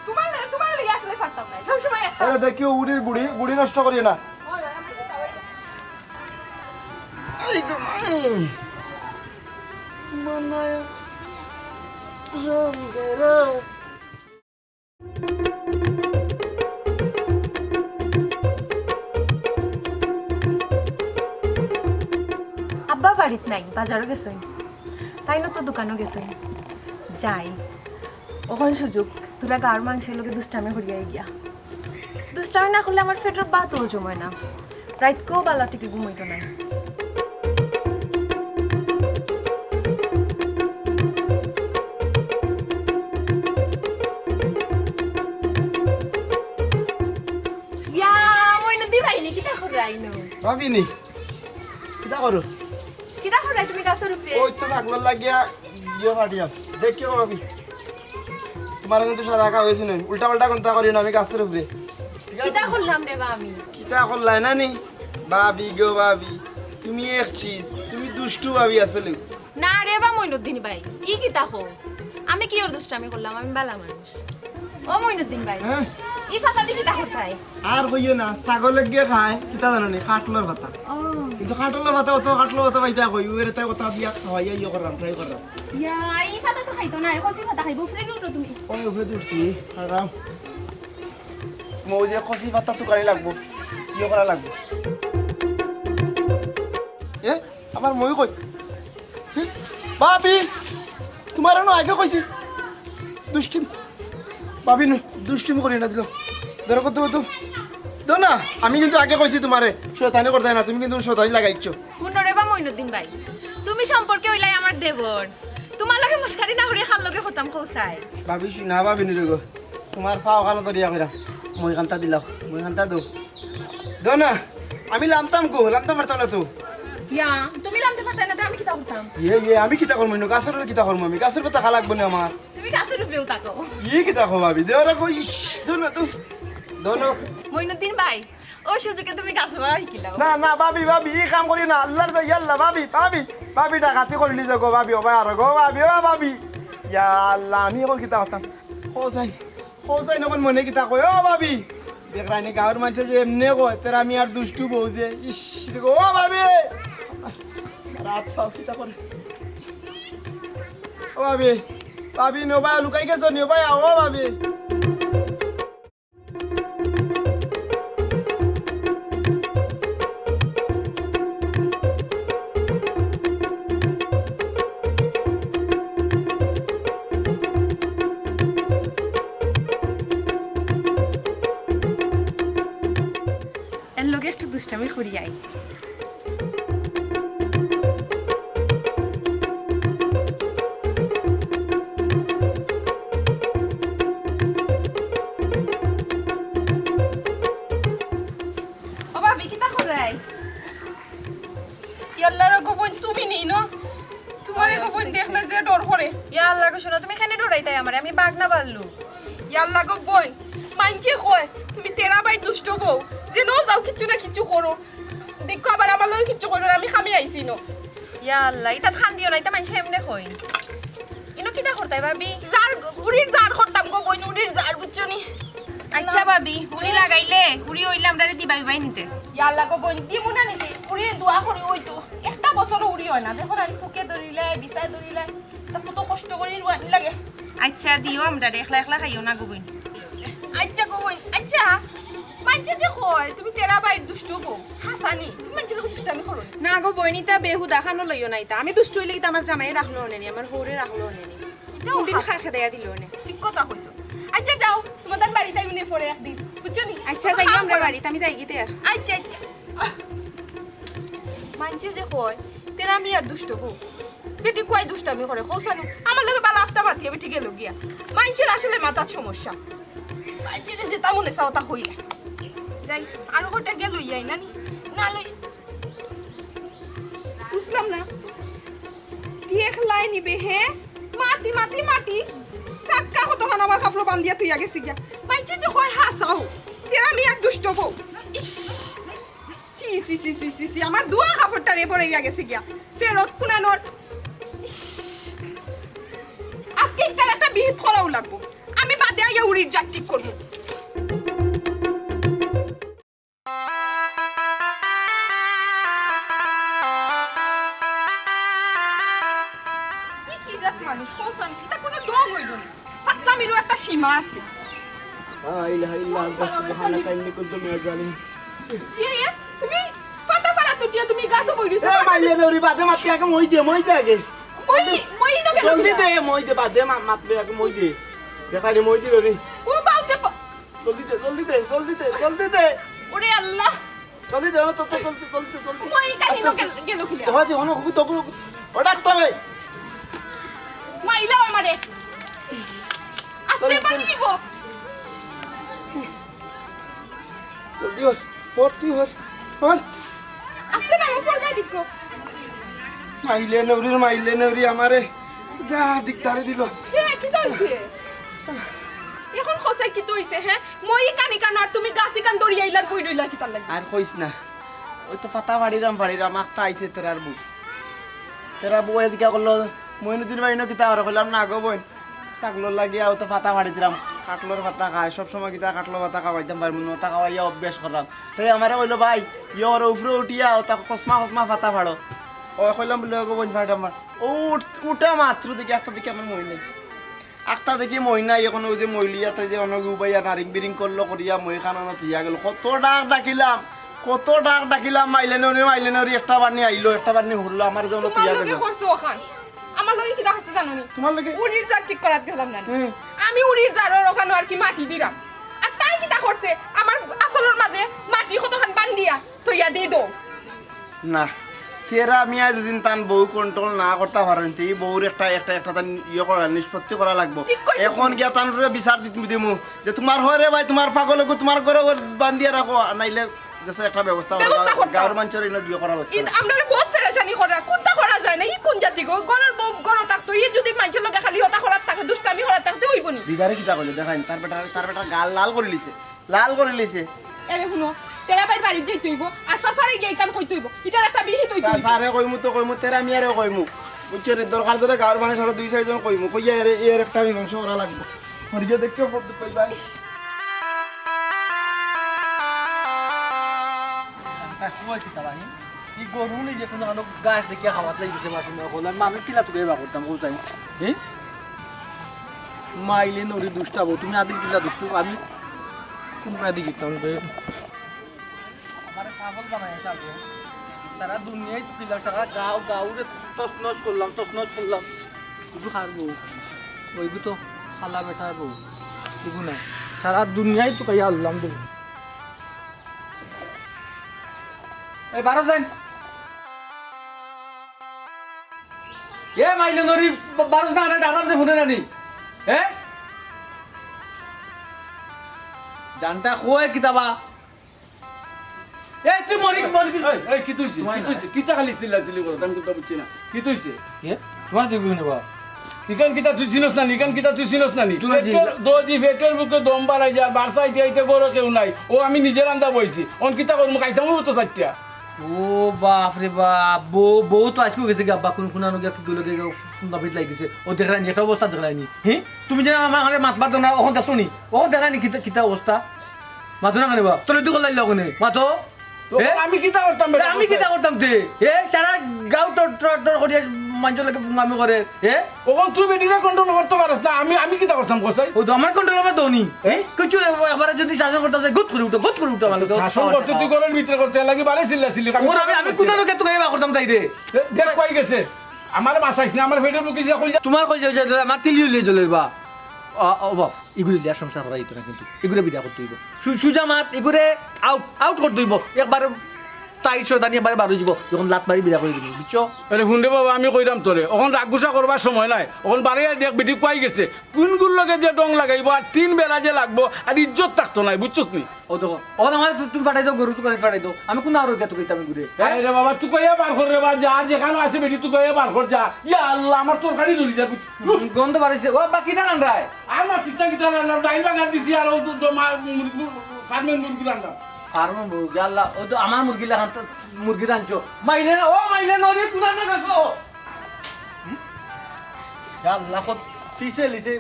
তোমার, তোমার লাগি আসলে ফাতা নাই। সব সময় একটা। আরে দেখিও, উড়ির গুড়ি, গুড়ি নষ্ট করিও না। এই গো মাই। মনায় রাম গেরা। আব্বা বাড়িত নাই, বাজারো গেছইন। তাইনও তো দোকানো গেছইন। যাই, অখন সুযোগ, তোরা গাঁওর মানষর লগে দুষ্টামি করিয়া গিয়া। দুষ্টামি না করলে আমার পেটর ভাতও হজম অয় না, রাইতকেও বালা টিকে ঘুম অইতো নায়। ইয়া, মইনুদ্দিন ভাই নি, কিতা কররায় ইনো? ভাবি নি, কিতা করো? কিতা কররায় তুমি গাছর উপরে? ওই তো ছাগলর লাগিয়া ইয়ে ফাটিয়াম। দেখিও ভাবি, তোমার কিন্তু সারা রাখা হয়েছে না, উল্টা পাল্টা কোনটা করিও না, আমি গাছর উপরে। ঠিক আছে? কিতা করলাম রে বা আমি? কিতা করলাই না নি? ভাবি গো ভাবি, তুমি এক চিজ, তুমি দুষ্টু ভাবি আসলে। না রে বা মইনুদ্দিন ভাই, ই কিতা কও? আমি কিওর দুষ্টামি করলাম? আমি বালা মানুষ। ও মইনুদ্দিন ভাই, হ্যাঁ? ই ফাতা দি কিতা করতায়? আর কইও না, ছাগলে গিয়ে খায়, কিতা জানো নি? কাঠলর ফাতা। ও। কিন্তু কাঠলর ফাতা, অত কাঠলর ফাতা পাইতা কই, ওরে তাই কথা দিয়া খাওয়াইয়া ইয়ে করলাম, ট্রাই করলাম। ইয়া, ই ফাতা তো খাইতো না, কচি ফাতা খাইবো, উপরে উঠো তুমি। ওই উপরে উঠছি, আরাম। মৌজে কচি ফাতা তুকানি লাগবো, ইয়ে করা লাগবো। এ, আমার মই কই? হি? ভাবি, তোমার এনো আগে কইছি। দুষ্টিম। ভাবি নই, দুষ্টিম করি না দিল। ধরো কত কত। দো না, আমি কিন্তু আগে কইছি তোমারে, শয়তানি করতে না, তুমি কিন্তু শয়তানি লাগাইছো। হুনো রে বা মইনুদ্দিন ভাই, তুমি সম্পর্কে অইলাই আমার দেবর। তোমার লগে মস্কারি না করিয়া কার লগে করতাম কও চাই। ভাবি, না ভাবি নি রে গো। তোমার পাও খানো ধরিয়া কইরা, মই খান্তা দিলাও, মই খান্তা দো। দো না, আমি লামতাম গো, লামতাম পারতাম না তো। ইয়া, তুমি লামতে পারতায় না, তে আমি কিতা করতাম? ইয়ে, ইয়ে, আমি কিতা করমু ইনো? গাছর উপরে কিতা করমু আমি? গাছর উপরে থাকা লাগবো না আমার। তুমি গাছর উপরেও থাকো। ইয়ে কিতা কও ভাবি? দেও রাখো, ইস, দো না, দো। দো না। মইনুদ্দিন ভাই, ও সুযোগে তুমি গাছ বাওয়া শিখিলাও। না, না, ভাবি, ভাবি, ই কাম করি না। আল্লাহর দয়া, ইয়াল্লা, ভাবি, ভাবি, ভাবি, ডাকাতি করিলি যে গো, ভাবি, ও ভাই, আর গো, ভাবি, ও ভাবি। ইয়া আল্লাহ, আমি এখন কিতা করতাম? ও যাই। কও চাই নকল মনে কিতা কয়, ও ভাবি? দেখরায়নি গাঁওর মানষে যে এমনে কয়, তেরা মিয়ার দুষ্টু বউ যে, ইস, রে গো, ও ভাবি! রাত পাও কিতা করে? ও ভাবি, ভাবি, নিও ভাই, লুকাই গেছো, নিও ভাই, ও ভাবি। এর লগে একটু দুষ্টামি করি আই। ও ভাবি, কিতা কররায়? ইয়াল্লা রে গো বইন, তুমি নি না? তোমারে গো বইন দেখলে যে ডর করে। ইয়াল্লা গো সোনা, তুমি কেনে ডরাইতায় আমারে? আমি বাঘ না ভাল্লুক? ইয়াল্লা গো বইন, মাইনষে কয় তুমি তেরা ভাইর দুষ্ট বউ, যেনো যাও কিচ্ছু না কিচ্ছু করো। দেখো আবার আমার লগে কিচ্ছু করো না, আমি কামে আইছি না। ইয়াল্লা, ইতা কান্দিও না, ইতা মাইনষে এমনে কয়। ইনো কিতা করতায় ভাবি? জার, উড়ির জার করতাম গো বইন, উড়ির জার, বুঝছো নি? আচ্ছা ভাবি, উড়ি লাগাইলে, উড়ি অইলে আমরারে দিবায় নিতে। ইয়াল্লা গো বইন, দিমু না নিতে, উড়ি দোয়া করি অইতো। একটা বছরও উড়ি অয় না, দেখো না, ফুকে ধরিলে, বিছায় ধরিলে, তা কত কষ্ট করি রুয়ানি লাগে। আচ্ছা দিও, আমরারে একলা একলা খাইও না গো বইন। আচ্ছা গো বইন, আচ্ছা, মাইনষে যে কয় তুমি তেরা ভাইর দুষ্ট বউ, হাছানি, তুমি মাইনষর লগে দুষ্টামি করো নি? না গো বইন, ইতা বেহুদা কানো লইও না ইতা। আমি দুষ্ট অইলে ইতা আমার জামাইয়ে রাখলো অনে নি, আমার হউরে রাখলো অনে নি। ইটাও কোনদিন হাছা। খা খেদাইয়া দিল অনে। ঠিক কথা কইছো। আচ্ছা যাও, তোমার তান বাড়িত আইমুনে পরে একদিন, বুঝছো নি? আচ্ছা, যাইও আমরার বাড়িত, আমি যাইগি তে। আচ্ছা, আচ্ছা। মাইনষে যে কয়, তেরা মিয়ার দুষ্ট বউ। বেটি কুয়াই দুষ্টামি করে, কও চাইন। আমার লগে বালা আফতা মাতিয়া বেটি গেল গিয়া। মাইনষর আসলে মাথাত সমস্যা। মাইনষরে যেতা মনে চায় অতা কইলা। যাই, আর কয়টা গেল ইয়াই নানি? না লই। বুঝলাম না। কি এক লাই নিবে হে? মাটি, মাটি, মাটি। সাক্কা কত আমার কাপড় বান্ধিয়া থইয়া গেছে গিয়া। মাইনষে যে কয় হাছাউ, তেরা মিয়ার দুষ্ট বউ। ইস, ছি, ছি, ছি, ছি, ছি, ছি, আমার ধোয়া কাপড়টা রে বড়াইয়া গেছে গিয়া। ফেরত কুনানোর। ইস, আজকে ইটার একটা বিহিত করাউ লাগবো। আমি বাদে আইয়া উড়ির জাত ঠিক করমু। ই কি জাত মানুষ, কওছাইন, ইটা কুনু ঢং অইলো নি? ফাতলামিরও একটা সীমা আছে। লা ইলাহা ইল্লা আনতা সুবহানাকা ইন্নী কুনতু মিনাজ জালিমিন। ইয়ে, ইয়ে, তুমি ফাতা ফাড়া তুটিয়া তুমি গাছো বই রইছো। এ, মাইলে নরি বাদে মাতবি, আগে মই দে, মই দে আগে। মই, মই ইনো গেল জলদি কিলা? দে, মই দে, বাদে মা-, মাতবি, আগে মই দে। দেখা নি, মই দে নরি। ও বাউতে পা- জলদি দে, জলদি দে, জলদি দে, জলদি দে। ওরে আল্লাহ। জলদি দে, জলদি, জলদি, জলদি, জলদি। মই ইখান আস্তে, আস্তে। গেল, গেল কিলা? ওরা যে হনো, হুকু তখন, ওটা তো ভাই। মাইলাও আমারে। আস্তে জলদি, পানি জলদি। দিব। জলদি হর, হর, তুই হর, হর। আস্তে না, ও পড়বে দিকো। মাইলে নরি, মাইলে নরি আমারে। যা দিকদারি দিল। হে, কিতা অইছে? এখন কওছাইন কিতা অইছে, হে? মই ইখান ইখান আর তুমি গাছ ইখান ধরিয়া ইলার বই রইলা কিতার লাগি? আর কইস না। ওই তো ফাতা ফাড়িরাম, ফাড়িরাম, আখতা আইছে তেরার বউ। তেরার বউ এদিকে করলো, "মইনুদ্দিন ভাই, ইনো কিতা?" আর কইলাম, "না গো বইন, ছাগলর লাগিয়া অউ তো ফাতা ফাড়িরাম, কাটলর ফাতা খায়, সব সময় কিতা কাটলর ফাতা খাওয়াইতাম পারমু না, অতা খাওয়াইয়া অভ্যাস করলাম।" তাই আমারে কইলো, "ভাই, ইয়র উপরে উঠিয়া অতা কসমা কসমা ফাতা ফাড়ো।" ও কইলাম বলে, "ওগো বইন, ফাড়িরাম।" ও উঠ-, উঠা মাত্র দেখি, আখতা দেখি আমার মই নাই। আখতা দেখি মই নাই, এখন ওই যে মই লইয়া তাই যে অনগি উবাইয়া নারিং বিরিং করলো করিয়া মই খানানো থইয়া গেল। কত ডাক ডাকিলাম, কত ডাক ডাকিলাম, মাইলে নরি, মাইলে নরি, একটা বান্নি আইলো, একটা বান্নি হুরলো, আমার জন্য তোমার থইয়া লগে গেল। করছে ওখান। আমার লগে কিতা করছে জানো নি? তোমার লগে? উড়ির জাত ঠিক করাত গেলাম না নি? হুম। আমি উড়ির জাতর ওখানো আর কি মাটি দিলাম। আর তাই কিতা করছে? আমার আচলর মাঝে মাটি কতখান বান্ধিয়া থইয়া দি দো। না, তেরা মিয়া দুদিন তান বউ control না করতা পারেন, তে ই বউর একটা, একটা, একটা তান ইয়ে করা, নিষ্পত্তি করা লাগবো। ঠিক কইছো এখন তুমি। গিয়া তান উপরে বিচার দিত-, দিমু যে, "তোমার হয় রে ভাই, তোমার পাগল ওগু, তোমার ঘরো বান্ধিয়া রাখো, আর নাইলে দেশে একটা ব্যবস্থা করো।" ব্যবস্থা করতাম। গাঁওর মানষর ইনো ইয়ে করা লাগতো ইদ-, না। আমরারে বহুত পেরেশানি করা, কুন্তা করা যায় না, ই কুন জাতি গো? ঘরর বউ ঘরো থাকতো, ই যদি মানষর লগে খালি হতা করার থাকে, দুষ্টামি করার থাকে, তে অইবো নি? দিদারে কিতা কইলে দেখাইন, তার বেটা, তার বেটা গাল লাল করিলিছে। লাল করিলিছে। এরে হুনো, তেরা ভাইর বাড়িত যাইতে অইবো, আর চাচারে গিয়া ইখান কইতে অইবো। ইটার একটা বিহিত অইতে অইবো। চাচারে কইমু তো কইমু, তেরা মিয়ারেও কইমু। বুঝছো নি? দরকার যেটা গাঁওর মানুষ আরো দুই চাইরজন কইমু। কইয়া এরে, এর একটা মীমাংসা করা লাগবো। মরিয়া দেখতে ফটো কইবা। তা কই কিতা বানি? ই গরু নি যে কুনু কানো গাছ দেখিয়া খাওয়াত লাগি গেছে বাকি না কইলাম, আমি কিলা তুকাইবা করতাম, কও চাই। হ্যাঁ? মাইলে নরি দুষ্টাবো, তুমি আদিল কিলা দুষ্টু, আমি কুন কাদি গিতাম রে? আমারে পাগল বানাইয়া চালবো। তারা দুনিয়াই তো কিলা, সারা গাঁও, গাঁওরে তছনছ করলাম, তছনছ করলাম। ইগু কার বউ? ওইগু তো খালা বেটার বউ। ইগু না। সারা দুনিয়াই তো কাইয়া আল্লাম দে। এ, বারো যাইন। এ, মাইলে নরি, বা-, বারোস না, আরে, ডারাম যে ফুটে নানি। এ? জানটা কয় কিতাবা? এ, তুই মরি, মরি, এই, এই, কিতা অইছে? কিতা অইছে? কিতা খালি চিল্লাচিল্লি করো? আমি কিতা বুঝছি না। কিতা অইছে? এ? তোমার দেখবি না বা? ইখান কিতা তুই চিনস না নি? ইখান কিতা তুই চিনস না নি? তুই চিনস পেটর, না। দোজি পেটর বুকে দম বাড়াই যায়, বারসাই দিয়া ইতে ঘরো কেউ নাই। ও আমি নিজে রান্দা বইছি। অন কিতা করমু? খাইতাম অইবো তো চাইরটা। ও বাপ রে বাপ, বউ, বউ তো আইজকু গেছে গি আব্বা, কুন কুনানো গিয়া কি গেলো গিয়া, কুন বাপিত লাগিছে। ও দেখরায় নি, একটা অবস্থা দেখরায় নি। হি? তুমি যেন আমার, আমারে মাতবার দেও না, অখন দেখছো নি? অখন দেখরায় নি কিতা, কিতা অবস্থা? মাতো না কেনে বা? চলো তুই কল্লাই লগনে, মাতো। তো এ? আমি কিতা করতাম বেটা? আমি কিতা করতাম তে? এ, সারা গাঁও টর, টর, টর করিয়া মানষর লগে ফুঙ্গামি করে। এ? অখন তুই বেটিরে control করতে পারস না, আমি, আমি কিতা করতাম কসাই? ও তো আমার control আমার দোনি। এ? কিছু একবারে যদি শাসন করতাম চাই, গুদ করি উঠো, গুদ করি উঠো আমার লগে। শাসন করতে তুই ঘরর ভিতরে করতে লাগি বারে চিল্লাচিল্লি। ওর আমি, আমি কুনটা লোকে তুকাইবা করতাম তাই রে? এ, দেখ পাই গেছে। আমার মাথাইস না, আমার পেটর বুকে যে কইলা। তোমার কই যাও যে আমার তিলি উলি জ্বলের বা। ও, ও বাপ। ইগুরে দিয়া সংসার করা যাইতো না কিন্তু। ইগুরে বিদায় করতে অইবো। সু-, সুজা মাত, ইগুরে out, out করতে অইবো। একবারে তাই শয়তানি এবারে বার অই যিবো, যখন লাত মারি বিদায় করি দিবি, বুঝছো? আরে হুন রে বাবা, আমি কইরাম তোরে, অখন রাগ গুসা করবার সময় নাই। অখন বারইয়া দেখ বেটি কুয়াই গেছে, কুনগুর লগে যে ডং লাগাইবো আর তিন বেড়া যে লাগবো আর ইজ্জত থাকতো নাই, বুঝছস নি? ও দেখো, অখন আমারে তু-, তুমি ফাটাই দেও, গরু তুকানি ফাটাই দেও, আমি কুন আরো গেতো কইতাম ঘুরে, হ্যাঁ? আরে বাবা, তুকাইয়া বার কর রে বা, যা যেখানো আছে বেটি তুকাইয়া বার কর, যা। ইয়া আল্লাহ, আমার তরকারি জ্বলি যায়, বুঝ-, গন্ধ বাড়াইছে, ও বাকি না রান্ধায়। আর মাতিস না, কিতা রান্না, ডাইল বাগার দিছি, আর ও তো, তো মা-, মুরগি, ফার্মের মুরগি রান্না। ফার্মের মুরগি, আল্লাহ, ও তো আমার মুরগি লাখান তো মুরগি রানছো। মাইলে না, ও মাইলে না, রে, কুনানো গেছো? হুম? ইয়া আল্লাহ, কত পিছে লিছে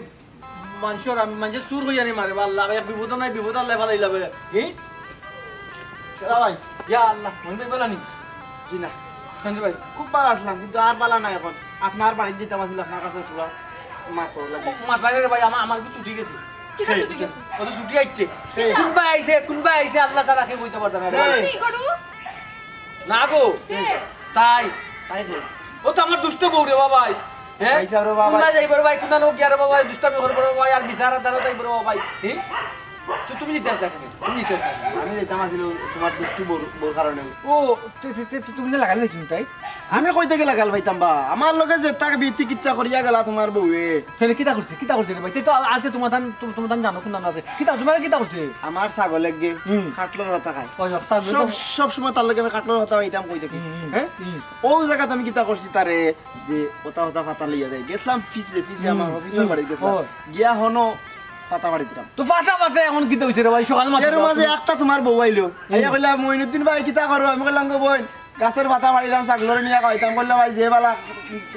মানষর, আমি মানষে চুর কইয়া নি মারে, বা আল্লাহ, এক বিপদ নাই, বিপদ আল্লাহ ফালাইলা বে। কি? এরা ভাই, ইয়া আল্লাহ, মন ভাই বালা নি? জি না। সঞ্জু ভাই। খুব বালা আছলাম, কিন্তু আর বালা নাই অখন। আপনার বাড়িত যাইতাম আছিল, আপনার কাছে থুড়া মাত লাগে। মাত বাইরে রে ভাই, আমার, আমার একটু ছুটি গেছে। কিতা ছুটি গেছে? ও তো ছুটি আইছে। এই। কুনবা আইছে, কুনবা আইছে, আল্লাহ ছাড়া কেউ কইতা পারতা না রে ভাই। এই। কি করু? না গো। কে? তাই। তাই রে। ও তো আমার দুষ্ট বউ রে বাবাই। হ্যাঁ? আইসা রে বাবাই। কুনবা যাইবো রে ভাই, কুনবা নো গিয়া রে বাবাই, দুষ্টামি করবো রে বাবাই, আর বিচারা তারা যাইবো রে বাবাই। হ্যাঁ? তো তুমি নিতে আসলে কেন? তুমি নিতে আসলে কেন? আমি যাইতাম আছিল তোমার দুষ্টু বউর, বউর কারণে। ও, তে, তে, তে, তুমি না লাগাল পাইছো নি তাই? আমি কই থাকি লাগাল পাইতাম বা? আমার লগে যে তাক বিতি কিচ্ছা করিয়া গেলা তোমার বউয়ে। কেনে কিতা করছে? কিতা করছে রে ভাই? তে তো আছে তোমার ধান, তো-, তোমার ধান জানো কুনদান আছে। কিতা, তোমার কিতা করছে? আমার ছাগল এগে হুম। কাটলর পাতা খায়। ওই, ওই, ছাগল সব, তো সব সময় তার লগে আমি কাটলর পাতা খাইতাম কই থাকি। হুম, হুম, হ্যাঁ? হুম। ও জাগাত আমি কিতা করছি তারে? যে ওতা ওতা পাতা লইয়া যাই। গেছলাম পিছরে, পিছরে হুম, আমার অফিসর হুম, বাড়িত গেছলাম। ওই। গিয়া হনো পাতা বাড়িত দিলাম। তো পাতা পাতা অখন কিতা অইছে রে ভাই? সকাল মাত্র এর মাঝে একটা তোমার বউ আইলো। হুম। আইয়া কইলা, "মইনুদ্দিন ভাই, কিতা করো?" আমি কইলাম, "গো বইন, গাছর পাতা বাড়িলাম, ছাগলরে নিয়া খাওয়াইতাম।" কইলা, "ভাই, যে বালা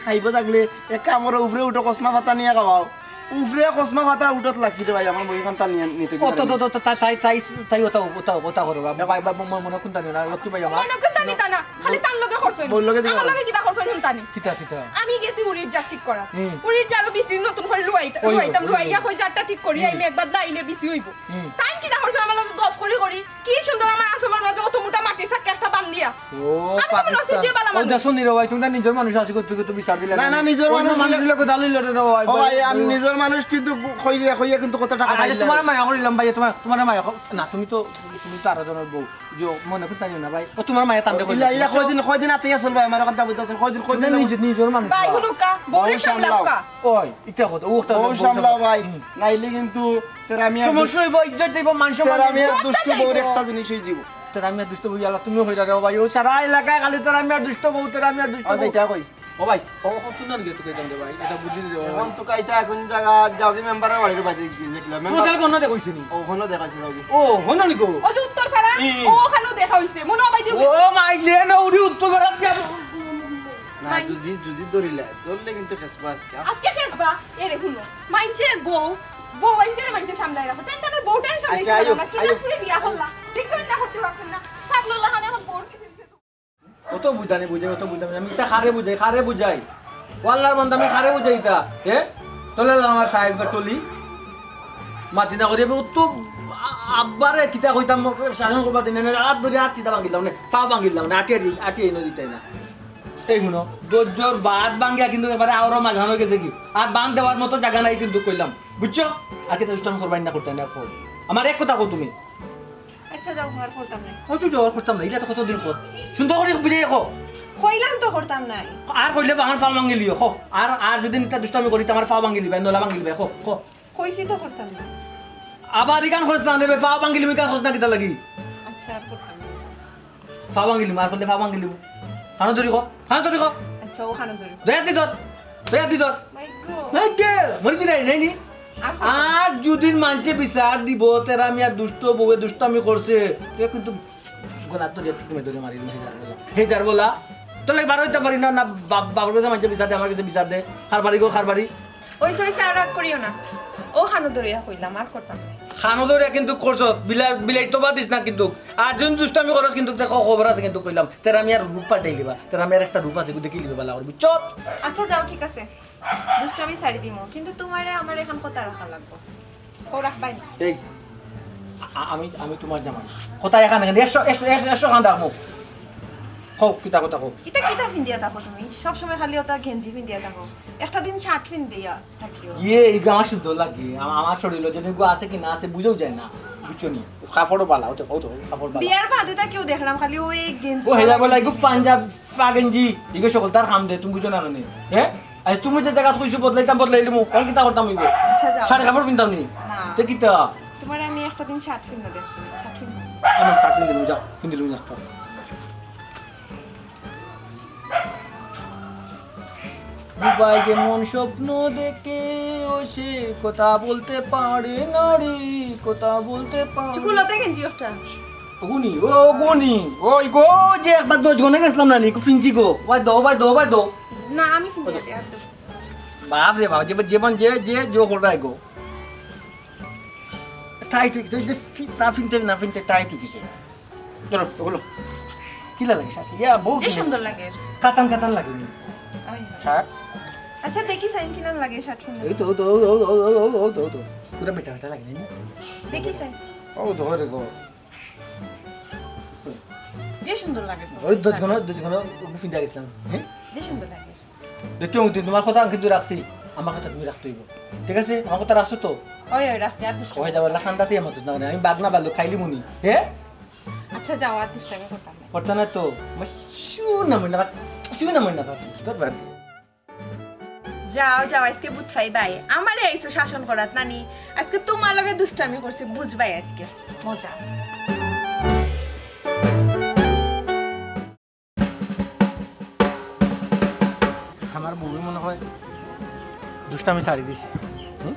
খাইবো ছাগলে, এক কাম করো, উপরে উঠো, কসমা পাতা নিয়া খাওয়াও।" উপরে কসমা পাতা উঠত লাগছি রে ভাই, আমার বইখান টানিয়া নিতে ও তো, তো, তো, তো, তাই, তাই, তাই, তাই ওতা, ওতা, ওতা করো, ভাই, ভাই, ভাই, মনে, মনে কুনটা নিও না, লক্ষ্মী ভাই আমার। মনে কুনটা নিতা না, খালি তার লগে করছো। বউর লগে দিবা আমার না। লগে কিতা করছো হুনতানি? কিতা, কিতা? আমি গেছি উড়ির জার ঠিক করা। হুম। উড়ির জারও বিচি নতুন করি লুয়াইতা-, ওই, ওই, লুয়াইতাম, ওই, লুয়াইয়া ওই। কই জারটা ঠিক করি, হুম। আমি একবার লাইলে বিচি অইবো। হুম। তাই কিতা করছো আমার লগে গফ করি করি? কি সুন্দর আমার আঁচলর মাঝে অত মোটা মাটির চাক্কা একটা বান্ধিয়া। ও, আমি তো মনে হচ্ছে পাকিস্তান। যে বালা ও, মানুষ। দেখছো নি রে ভাই, তুমি না নিজর মানুষ আছি, কত, কত বিচার দিলে না, না। না, নিজর অন্য মানুষ মানুষ হইলে দিলে কথা লইল রে ভাই, ও ভাই, ভাই, আমি ভাই। নিজর মানুষ কিন্তু কইয়া, কইয়া কিন্তু কত টাকা আরে, পাইলাম। তোমার মায়া করিলাম ভাই, তোমার, তোমার মায়া কর-, না, তুমি তো, তুমি তো আরো জনের বউ। যে মনে করতে পারিও না ভাই। ও, তোমার মায়া তান্ডে ইলা, ইলা কইলাম। কয়দিন, কয়দিন আতে আসল ভাই, আমার কথা বুঝতে আছেন, কয়দিন, কয়দিন তুমি নিজে, নিজর মানুষ। ভাই, হুনুক্কা, বউরে বউ সামলাও। সামলাউক্কা। ওই, ইটা কথা, ও কথা, ওই বউ সামলাও সামলাও। ভাই, হুম। নাইলে কিন্তু তেরামিয়ার সমস্যা অইবো, ইজ্জত যাইবো, মান সম্মান তেরামিয়ার যাইবো। দুষ্টু বউর একটা জিনিস অই যিবো। তেরামিয়ার দুষ্ট বউ, ইয়ালা তুমিও কইরা রে ভাই, ও সারা এলাকায় খালি তেরামিয়ার দুষ্ট বউ, তেরামিয়ার দুষ্ট আচ্ছা, বউ। ইটা কই? ও ভাই, ও, ও, কোন দিকে তুই যাম রে ভাই? এটা বুঝি দিও। এখন তো কাইতা এখন জাগা যাওগি মেম্বারর বাড়ির বাইরে গিয়া দেখলাম। তোমার মেম্বার তাহলে কোন দেখা হইছে নি? ও, হনো দেখা হইছে যাওগি। ও, হনো নি গো? ওই যে উত্তর পাড়া, হুম। ও, ওখানেও দেখা হইছে। মনে হয় ভাই যে ও, মাইলে না, উড়ি উত্তর পাড়া দিয়া। না, মাই- যদি, যদি ধরিলা, ধরলে কিন্তু খেসবা আজকে। আজকে খেসবা? এ রে, হুনো। মাইনষের বউ, বউ আইছে রে, মাইনষের সামনে রাখো। তাই তাহলে বউটার সামনে আচ্ছা, আইও, না। কি আইও। করে বিয়া করলা? ঠিক করে না করতে পারছেন না। থাকলো লাহানে এখন বউর কিছু অত বুঝানি বুঝাই, অত বুঝানি, আমি ইতা কারে বুঝাই, কারে বুঝাই? ও আল্লাহর বান্দা, আমি কারে বুঝাই ইতা? এ? তোলে আমার সাহেব বা টলি। মাতি না করি, আমি অত আ-, আব্বারে কিতা কইতাম, শাসন করবা দিন, এনে হাত ধরি হাত চিতা ভাঙিলাম নে, পা ভাঙিলাম নে, আটি আটি, আটি এনে দিতাই না। এই হুনো, ধৈর্যর বাঁধ ভাঙিয়া কিন্তু এবারে আরো মাঝখানো গেছে কি? আর বাঁধ দেওয়ার মতো জাগা নাই কিন্তু কইলাম, বুঝছো? আর কিতা দুষ্টামি করবাই না করতে না, কও। আমার এক কথা কও তুমি। আচ্ছা, যাও, আর করতাম না। ও, তুই জবর করতাম না, ইটা তো কতদিন কর। সুন্দর করি বুঝাই কও। কইলাম তো করতাম নাই। আর কইলে তো আমার পা ভাঙিলিও, কও। আর, আর যদি ইতা দুষ্টামি করি, তো আমার পা ভাঙিলিবায়, নলা ভাঙিলিবায়, কও, কও। কইছি তো করতাম না। আবার ইখান কইছ না, নেবে, পা ভাঙিলিমু, ইখান কইছ না কিতা লাগি? আচ্ছা, আর করতাম না। পা ভাঙিলিমু, আর করলে পা ভাঙিলিমু। কানো ধরি কও, কানো ধরি কও। আচ্ছা, ও কানো ধরি। দয়া দি ধর, দয়া দি ধর। মাই গো। মাই গে, মরি দিলাই, নাই নি? আর কত? আর যদি মানষে বিচার দিবো, তেরা মিয়ার দুষ্ট বউয়ে দুষ্টামি করছে, তে কিন্তু গলা তো রেপ তুমি ধরে মারি দিছি, হেজার বলা। হেজার বলা। তোর লাগি বার অইতে পারি না, না বাপ, বাপর কাছে মানষে বিচার দে, আমার কাছে বিচার দে। কার বাড়ি গো, কার বাড়ি? ওই সই স্যার, রাগ করিও না। ও কানো ধরিয়া কইলাম, আর করতাম না। কানো ধরিয়া কিন্তু করছত, বিলা-, বিলাই তো বাদ দিস না কিন্তু। আর যদি দুষ্টামি করস কিন্তু, দেখো খবর আছে কিন্তু কইলাম। তেরা মিয়ার রূপ পাল্টাই লিবা, তেরা মিয়ার একটা রূপ আছে, দেখি লিবা বালা করে, বুঝছত? আচ্ছা, যাও, ঠিক আছে। দুষ্টামি ছাড়ি দিমু, কিন্তু তোমারে আমার এখান কথা রাখা লাগবো। ও রাখবাই না। এই, আ-, আমি, আমি তোমার জামাই। কথা এখানে, এখানে একশো, একশো, একশো, একশো খান রাখবো। কও, কিতা কথা কও? ইতা কিতা ফিন্দিয়া থাকো তুমি? সব সময় খালি ওটা গেঞ্জি ফিন্দিয়া থাকো। একটা দিন শার্ট ফিন্দিয়া থাকিও। ইয়ে, এই আমার সুন্দর লাগে। আমা-, আমার শরীরে যদি গো আছে কি না আছে বুঝাও যায় না। বুঝছো নি? কাপড়ও বালা, ও তো, ও তো, কাপড় বালা। বিয়ার বাদে তা কেউ দেখলাম, খালি ওই গেঞ্জি ও হেলা বালা, বালা এগু গেঞ্জি। পাঞ্জাব, পা গেঞ্জি, এগু সকল তার কাম দে, তুমি বুঝো না নি? হ্যাঁ? আর তুমি যে জাগাত কইছো বদলাইতাম, বদলাইলিমু, অখন কিতা করতাম অইবো? আচ্ছা, যাও। শার্ট কাপড় পিনতাম নি? না। তে কিতা? তোমার আমি একটা দিন শার্ট পিন্দা দেখছি, শার্ট পিন্দা। আমি শার্ট পিন্দিলিমু, যাও, পিন্দিলিমু, যাও। বুবাই যেমন স্বপ্ন দেখে, ও সে কথা বলতে পারে না রে, কথা বলতে পারে। চুকুলতে গেঞ্জি একটা। ওগুনি, ও ওগুনি, ওই গো, যে একবার দশ গনে গেছিলাম না নি, ফিনছি গো, ওই দো, ওই দো, ওই দো। না, আমি ফিনছি না, আর দো। বাপ রে বাপ, যে, যে, যে, যে, জো করে গো। টাইট অই গেছে, এই যে ফি-, না ফিনতে, না ফিনতে টাইট অই গেছে। ধরো, ওগুলো। কিলা লাগে শার্ট? ইয়া, বহুত যে সুন্দর। সুন্দর লাগে। কাতান কাতান লাগে নি। ওই। শার্ট? আচ্ছা, দেখি সাইন কিলান লাগে শার্ট সুন্দর। এই তো, ও তো, ও তো, ও তো। পুরা বেটা বেটা লাগে নি? দেখি সাইন। ও ধরে গো। যে সুন্দর লাগে তো। ওই দশ গনে, দশ গনে, ওগু ফিন্দা গেছিলাম। হ্যাঁ? যে সুন্দর লাগে। দেখো, আমি তোমার কথা আমি কিন্তু রাখছি, আমার কথা তুমি রাখতে অইবো। ঠিক আছে? আমার কথা রাখছো তো? ওই, ওই, রাখছি, আর দুষ্টামি। ওই যাবো, লাখান দাঁতে আমার না, আমি বাঘ না বাঘ খাইলিমু নি। হ্যাঁ? আচ্ছা, যাও, আর দুষ্টামি করতাম না। করতে না তো? আমার শুন না মনে না, শুন না মনে না, তোর বাদ। যাও, যাও, আজকে বুঝ পাইবায়। আমারে আইছো শাসন করাত নানি। আজকে তোমার লগে দুষ্টামি করছি, বুঝবায় আজকে। মজা। আমার বউয়ে মনে হয় দুষ্টামি ছাড়ি দিছে। হুম?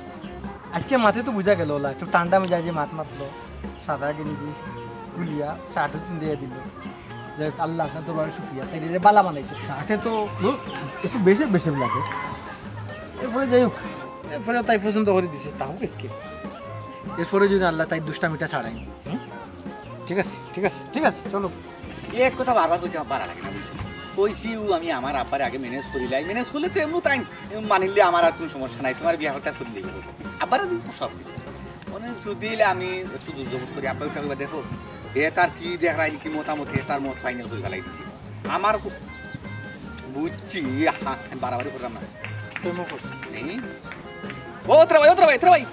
আজকে মাতে তো বুঝা গেল, ওলা একটু ঠান্ডা মেজাজে মাত মাতলো, সাদা গেঞ্জি খুলিয়া শার্ট পিন্দিয়া দিল। যাই হোক, আল্লাহ আপনার দরবারে শুকরিয়া, তাই রে বালা বানাইছে। শার্টে তো, হুম, একটু বেশি বেশি লাগে। এরপরে যাই হোক, এরপরে তাই পছন্দ করে দিছে, তাও আজকে। এরপরে যদি আল্লাহ তাই দুষ্টামিটা ছাড়াই, হুম? ঠিক আছে, ঠিক আছে, ঠিক আছে, চলো। এক কথা বারবার কইতে আমার ভালা লাগে না, বুঝছো? কইছি ও আমি আমার আব্বারে আগে ম্যানেজ করিলাই, ম্যানেজ করলে তো এমন তাই মানিলে আমার আর কোনো সমস্যা নাই, তোমার বিয়া হঠাৎ করিলে আব্বারে দিন সব কিছু। মানে যদি আমি একটু জোর জবর করি, আব্বা ওটা কইবা, দেখো, এ তার কি দেখরাইল, কি মতামত, এ তার মত ফাইনাল করে ফেলাই দিছি। আমার কো-, বুঝছি, হা-, আমি বাড়াবাড়ি করলাম না। প্রেমও করছি। নেই। ও, ওতরা ভাই, ওতরা ভাই, ওতরা ভাই।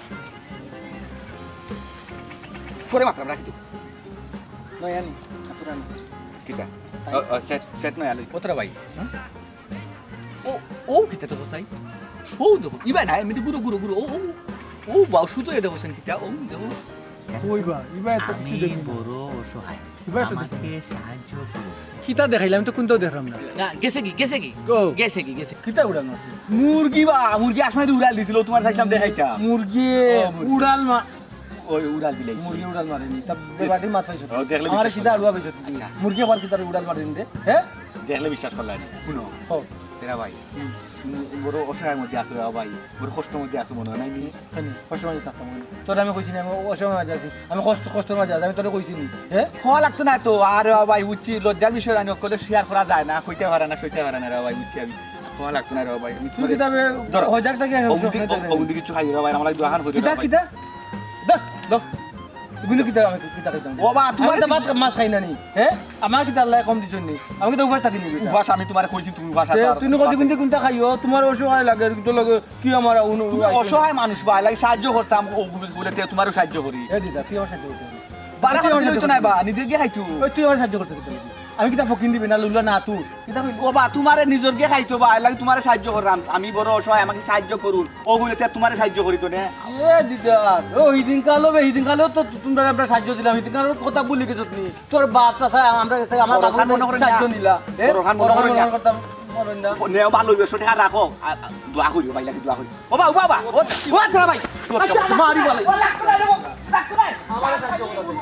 ফোরে মাত্রা রাখি তো। নয় আনি, পুরানি। কিতা? তাই। ও, ও, সেট, সেট নয় আলু। ওতরা ভাই। হুম? ও, ও কিতা তো বসাই? ও দেখো, ইবা না, এমনি ঘুরো, ঘুরো, ঘুরো। ও, ও, ও, বাউ, সুতো এ দেখো, সেন কিতা? ও, দেখো। ওই বা, ইবা এত আমি কিছু দেখি না। বড় অসহায়। ইবা এত আমাকে দেখি না। সাহায্য করো। কিতা দেখাইলাম? আমি তো কোনটাও দেখলাম না। না, গেছে কি, গেছে কি? ও। গেছে কি, গেছে কি? কিতা উড়াল মারছে? মুরগি বা, মুরগি আসমানে উড়াল দিছিল, তোমার চাইছিলাম দেখাইতাম। মুরগি ও, মুরগি। উড়াল মা-, ওই উড়াল দিলাইছে। মুরগি উড়াল মারেনি, তা বেবাটি মাছ পাইছো। ও, দেখলে আমার বিশ্বাস সিধা করলাম। আলুয়া পাইছো তুমি। আচ্ছা। মুরগি আবার কিতা উড়াল মারেনি রে? হ্যাঁ? দেখলে বিশ্বাস করলাই না। শুনো। ও। তেরা ভাই। হুম। তুমি বড় অসহায়র মধ্যে আছো রে ভাই, বড় কষ্টর মধ্যে আছো মনে হয়, নাই নি? কেন? কষ্টর মাঝে থাকতাম মনে হয়। তোরে আমি কইছি না, আমি অসহায় মাঝে আছি। আমি কষ্ট, কষ্টর মাঝে আছি, আমি তোরে কইছি নি, হ্যাঁ? কওয়া লাগতো না তো, আর ভাই বুঝছি, লজ্জার বিষয়, আমি অকলে শেয়ার করা যায় না, কইতে পারে না, সইতে পারে না রে ভাই, বুঝছি আমি। কওয়া লাগতো না রে ভাই, আমি তুই তোমারে কিতা বে-, ধরো। হজাক থাকি সব অগুন সময় দি-, ধরে। অগুন দিকে একটু খাইও রে ভাই, আমার লাগি দোয়া খান করিও কিতা, রে ভাই। কিতা? ধর, ধর। কিন্তু কিতা আমি কিতা খাইতাম? ও বা, তোমার আমি তো ভাত মাছ খাই না নি, হ্যাঁ? আমার কিতা আল্লাহ কম দিছইন নি? আমি কিতা উপাস থাকি নি বেটা? উপাস আমি তোমারে কইছি, তুমি উপাস তে আছো আর তুমি কত কিন্তু কোনটা খাইও? তোমার অসহায় লাগে, কিন্তু লাগে কি আমার উন-, উন-, তুমি অসহায় মানুষ বা, লাগে সাহায্য করতাম, ও বলে তে তোমারও সাহায্য করি। এ দিদা, তুই আমার সাহায্য করতে হবে। বারা তুই আমার কথা সাহায্য তুই নাই করতে বা, হবে। নিজে গিয়ে খাইতো। ওই তুই আমার সাহায্য করতে হবে। আমি কিতা ফকির দিবি না, লুলা না তুই? কিতা কইলি? ও বা, তোমারে নিজর গিয়ে খাইতো বা, লাগে তোমারে সাহায্য করলাম। আমি বড় অসহায়, আমাকে সাহায্য করুন। ও বলে তে তোমারে সাহায্য করি তো নে। এ দিদা, ও হিদিন কালো বে, হিদিন কালো তো তোমরা আমরা সাহায্য দিলাম, হিদিন কালো কথা ভুলি গেছো তুমি। তোর বাপ চাচা আমরা, আমার বাপর মনে করেন সাহায্য না। নিলা। এ? তোর খান মনে করেন না। মনে করতাম, মনে করেন না। নেও ভালো হইবে, একশো টাকা রাখো। আর, আর দোয়া করিও, ভাই লাগে দোয়া করিও। ও বা, ও বাবা, ও, ও তোরা ভাই। তোর আচ্ছা, মারি বলে। ও লাগতো না রে, লাগতো না। আমারে সাহায্য করো।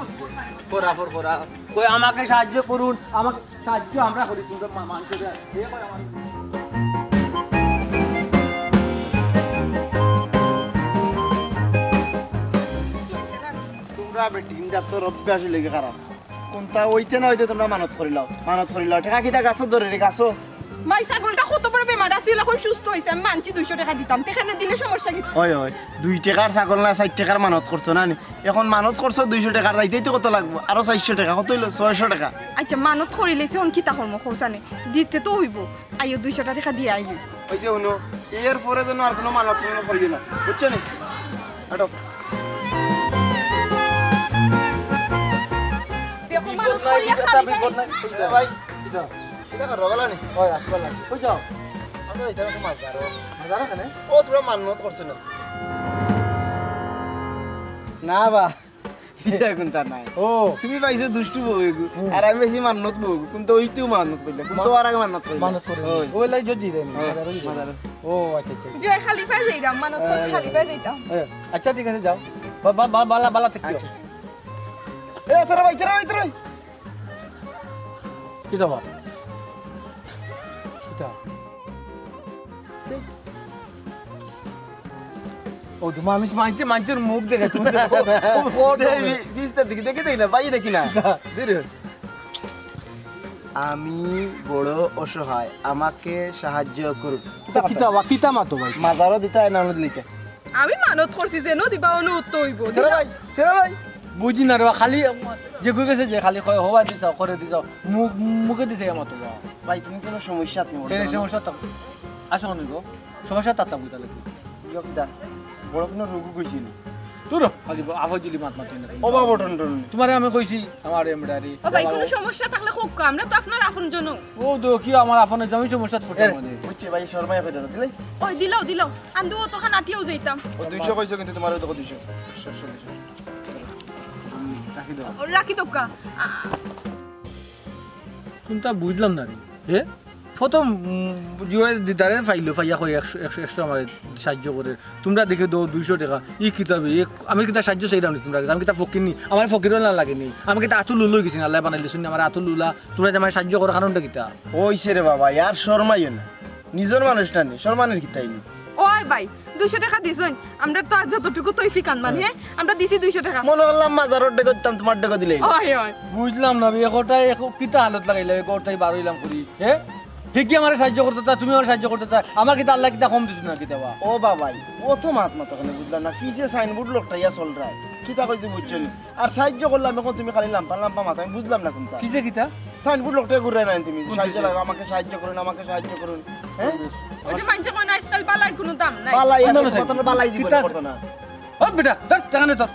করা ফর করা। কই আমাকে সাহায্য করুন, আমাকে সাহায্য আমরা করি, তোমরা মা-, মানতে দেয়। এ কই আমার তোমরা বেটিন জাতর অভ্যাস লেগে খারাপ। কোনটা অইতে না অইতে তোমরা মানত করিলাও, মানত করিলাও। টেকা কিতা গাছো ধরে রে, গাছো? ভাই, ছাগলটা কত বড় বেমার আছিল, এখন সুস্থ অইছে। আমি মানছি দুইশো টেকা দিতাম, তে কেনে দিলে সমস্যা কি? অয়, অয়, দুই টেকার ছাগল না, চাইর টেকার মানত করছো না নি? এখন মানত করছো দুইশো টেকার, যাইতে তো কত লাগবো? আরো চাইরশো টেকা, কত অইলো? ছয়শো টেকা। আচ্ছা, মানত করিলাইছি, এখন কিতা করমু কও ছানে? দিতে তো অইবো। আইও, দুইশো টেকা দিয়া আইও। অইছে, হুনো, এর পরে যেন আর কোনো মানত কোনো করিও না, বুঝছো নি? হাঁটো। এ ভাই, কিতা? কিতা করো, ভালা নি? ওই, আসবা লাগে। কই যাও? আমরা যাইতাম একটু মাছ ধরো। মাছ ধরো কেনে? ও, তোমরা মান্নত করছো না? না বা, ইতা কুনতা নাই। ও। তুমি পাইছো দুষ্টু বউ এগু, হুম। আর আমি পাইছি মান্নত বউ এগু। কুনতা ওইতেও মান্নত করিলা, কুনতা মা-, আর আগে মান্নত করিলা। মান্নত করি। ওই। ওই লাই যদি রে, ওই, মাজারও যদি। মাজারও। ও, আচ্ছা, আচ্ছা। যে খালি পায়ে যাইতাম, মানত করছি খালি পায়ে যাইতাম। এ, আচ্ছা, ঠিক আছে, যাও। বা-, বা-, বা-, বালা, বালা থাকিও। আচ্ছা। এ, তোরা ভাই, তোরা ভাই, তোরা ভাই। কিতা বা? কিতা? ও, তো মানুষ মানছে, মানুষের মুখ দেখে, তুমি দেখো। ও, ও, ও, দেখি, বিস্তার দেখি, দেখি, দেখি না, পাই দেখি না। না। দূর হ। আমি বড় অসহায়, আমাকে সাহায্য করুন। কিতা, কিতা বা, কিতা মাতো ভাই? মাজারও দিতা, নানও দিলিতা। আমি মানত করছি যে নদী বা অনু উত্তর হইব। তেরা ভাই, তেরা ভাই। বুঝি না রে বা, খালি যে কই গেছে যে খালি কয়, "হবা দিছাও, করে দিছাও।" মুখ, মুখে দিছে এ মাতো বা। ভাই, তুমি কোনো সমস্যা তুমি বলতে কেন পারো না। সমস্যা তো? আসো কেন গো? সমস্যা তার তাম কিতা লাগবে? ইয়ক দা, বড় কোনো রোগও কইছি নি। তোর খালি আফজলি মাত মাতি না। ও বাবা, টন টন। তোমারে আমি কইছি, আমার এমব্রয়ডারি। ও ভাই, কোনো সমস্যা থাকলে হোক, আমরা তো আপনার আপন জন। ও দো, কি আমার আপন, আমি সমস্যা থাকতে এ, মানে। বুঝছি ভাই, শর্মায় কইতে না, দিলে? ওই দিলাও, দিলাও। আন্দু ও তখন আটিয়াও যাইতাম। ও দুইশো কইছো, কিন্তু তোমার ওই দেখো দুইশো। একশো, একশো, দুইশো। হুম, রাখি দাও। ও, রাখি দাও কা। আ- কোনটা বুঝলাম না রে। হে? প্রথম, উম, জুয়াই দিদারে পাইলো, পাইয়া কই একশো, একশো, একশো আমারে সাহায্য করে। তোমরা দেখে দেও দুইশো টেকা। ই কিতা বে, ই আমি কিতা সাহায্য চাইলাম নি তোমরা? আমি কিতা ফকির নি? আমার ফকিরও না লাগে নি। আমি কিতা আতুল উলা অই গেছি না, আল্লায় বানাইলিছইন না, আমার আতুল উলা। তোমরা যে আমারে সাহায্য করো, কারণটা কিতা? ওইছে রে বাবা, আর শর্মাইও না। নিজর মানুষ না নি, শর্মানির কিতা অইলো? ওই ভাই, দুইশো টেকা দিছইন, আমরা তো আর যতটুকু তৌফিক আনমান, হ্যাঁ। হ্যাঁ? আমরা দিছি দুইশো টেকা। মনে করলাম মাজারর ডেগো দিতাম, তোমার ডেগো দিলে। ওই, ওই। বুঝলাম না বে, একটা কিতা হালত লাগাইলা, বে, ঘরটাই বার অইলাম করি, হ্যাঁ? হে কি আমারে সাহায্য করতে চায়, তুমি আমারে সাহায্য করতে চায়, আমার কিতা আল্লায় কিতা কম দিছইন না কিতা বা? ও বাবাই, অত মাত মাতো কেনে বুঝলাম না, পিছে সাইনবোর্ড লটকাইয়া চলরায়, কিতা কইছি বুঝছো নি? আর সাহায্য করলাম, এখন তুমি খালি লাম্পা লাম্পা মাতো, আমি বুঝলাম না কোনটা। পিছে কিতা? সাইনবোর্ড লটকাইয়া ঘুরায় না তুমি, কোন সাহায্য পিছে? লাগে, আমাকে সাহায্য করুন, আমাকে সাহায্য করুন, হ্যাঁ? ওই যে মানষে কয় না, আজকাল বালার কোনো দাম নাই। বালাই কোন আছে, দাম আছে? কত না বালাই দিব কিতা না, আছে? কত না। ও বেটা, ধর, টাকা নে তোর।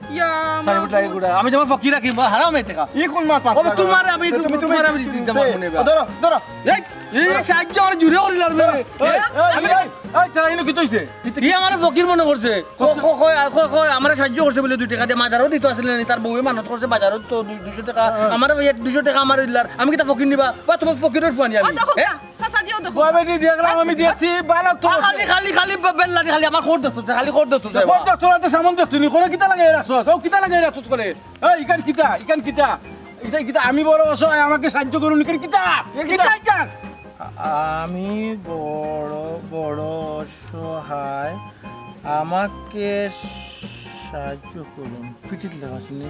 ইয়া, সাইনবোর্ড লাগে ঘুরা। আমি যেমন ফকির রাখি, বা হারাম এই টাকা। ই কোন মাত ও, মাত তোমার আমি, তুমি, তুমি, তোমার আমি তুমি, দিতে পারবো না এবার। ধরো, ধরো। এই, এই সাহায্য আমার জুড়ে করি লাগবে। ধরো। এই, এই, আমি, এই, এই, এই, তারা ইনো কিতা অইছে? ই আমারে ফকির মনে করছে। ক-, ক-, কয়, আর কয়, কয়, আমারে সাহায্য করছে বলে দুই টেকা দিয়া মাজারও দিতো আসলে নি, তার বউয়ে মানত করছে বাজারও তো দুই-, দুইশো টেকা। হ্যাঁ। আমারে ভাই এক দুইশো টেকা আমারে দিলার, আমি কিতা ফকির নি বা? বা তোমার ফকিরর ফুয়া নি আমি? ও দেখো, হ্যাঁ? চাচা জিও দেখো। বাবা, বেটি দেখলাম, আমি দেখছি, বালা তো আ, খালি, খালি, খালি বে-, বেল্লা দি খালি আমার খোর দেখতো, খালি খোর দেখতো, খোর দেখতো না তো সামন দেখতো নি, করে কিতা লাগে রাখছস? ও কিতা লাগে রাখছস করে? এই, ইখান কিতা? ইখান কিতা? ইটা কিতা? আমি বড় অসহায়, আমাকে সাহায্য করুন, ইখান কিতা? এ কিতা? কিতা ইখান? আ-, আমি বড়, বড় অসহায়, আমাকে সাহায্য করুন। পিঠিত লেখা আছে নি?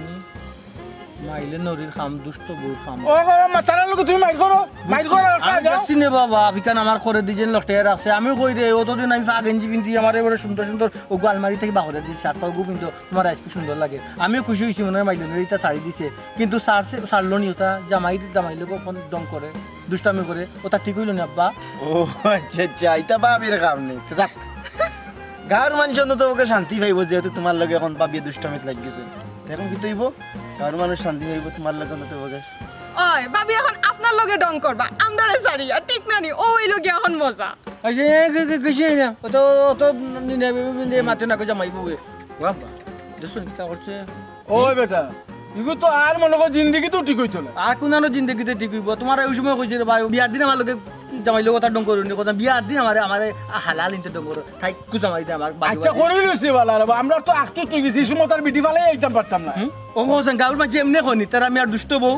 মাইলে নরির কাম, দুষ্ট বউর কাম। ও বাবা, মা, তারার লগে তুমি মাইর করো? মাইর করো, আমি যাও। দেখছি নে বাবা, আফিকান আমার করে দিজন লটে রাখছে। আমিও কই রে, অতদিন আমি ফাগ গেঞ্জি পিন্দি, আমারে বড় সুন্দর সুন্দর ওগু আলমারি থাকি বাহরে দিছি, শার্ট ফাগু পিন্দি, তোমার আইজ কি সুন্দর লাগে। আমিও খুশি অইছি, মনে অয় মাইলে নরি ইতা ছাড়ি দিছে। কিন্তু ছাড়ছে, ছাড়লো নি ওটা, জামাই, জামাই লগে ফোন ডং করে, দুষ্টামি করে, ওটা ঠিক অইলো নি আব্বা? ও আচ্ছা, আচ্ছা, ইতা ভাবির কাম নি। যাক, গাঁওর মানুষ অন্তত পক্ষে শান্তি পাইবো, যেহেতু তোমার লগে এখন ভাবিয়ে দুষ্টামিত লাগি গেছে। তে এখন কিতা অইবো? গাঁওর মানুষ শান্তি পাইবো তোমার লগে অন্তত পক্ষে। ওই, ভাবি এখন আপনার লগে ডং করবা, আমরারে ছাড়িয়া, ঠিক না নি? ও অইলো গিয়া এখন মজা। এই যে, এ, কি, কি, কিসে না? ও তো, ও তো নি-, নি-, নি-, নি-, মাতে না কই জামাই বউয়ে। বাবা, দেখছো নি কিতা করছে? ওই বেটা, ইগু তো আর মনে কর জিন্দেগিতেও ঠিক অইতো না। আর কোন আনো জিন্দেগিতে ঠিক অইবো? তোমার ওই সময় কইছে রে ভাই, বিয়ার দিন আমার লগে জামাই লগে কথা ডং করো নি, কথা বিয়ার দিন আমারে, আমারে হালাল ইনতে ডং করো। তাই কু জামাই দে আমার বাড়ি আচ্ছা, বাড়ি। করি লইছি বালা রে, আমরা তো আখতু তুই গেছি, এই সময় তার বিটি ফালাই আইতাম পারতাম না। হুম? ও কইছেন, গাঁওর মাঝে এমনি কইনি, তার আমি আর দুষ্ট বউ।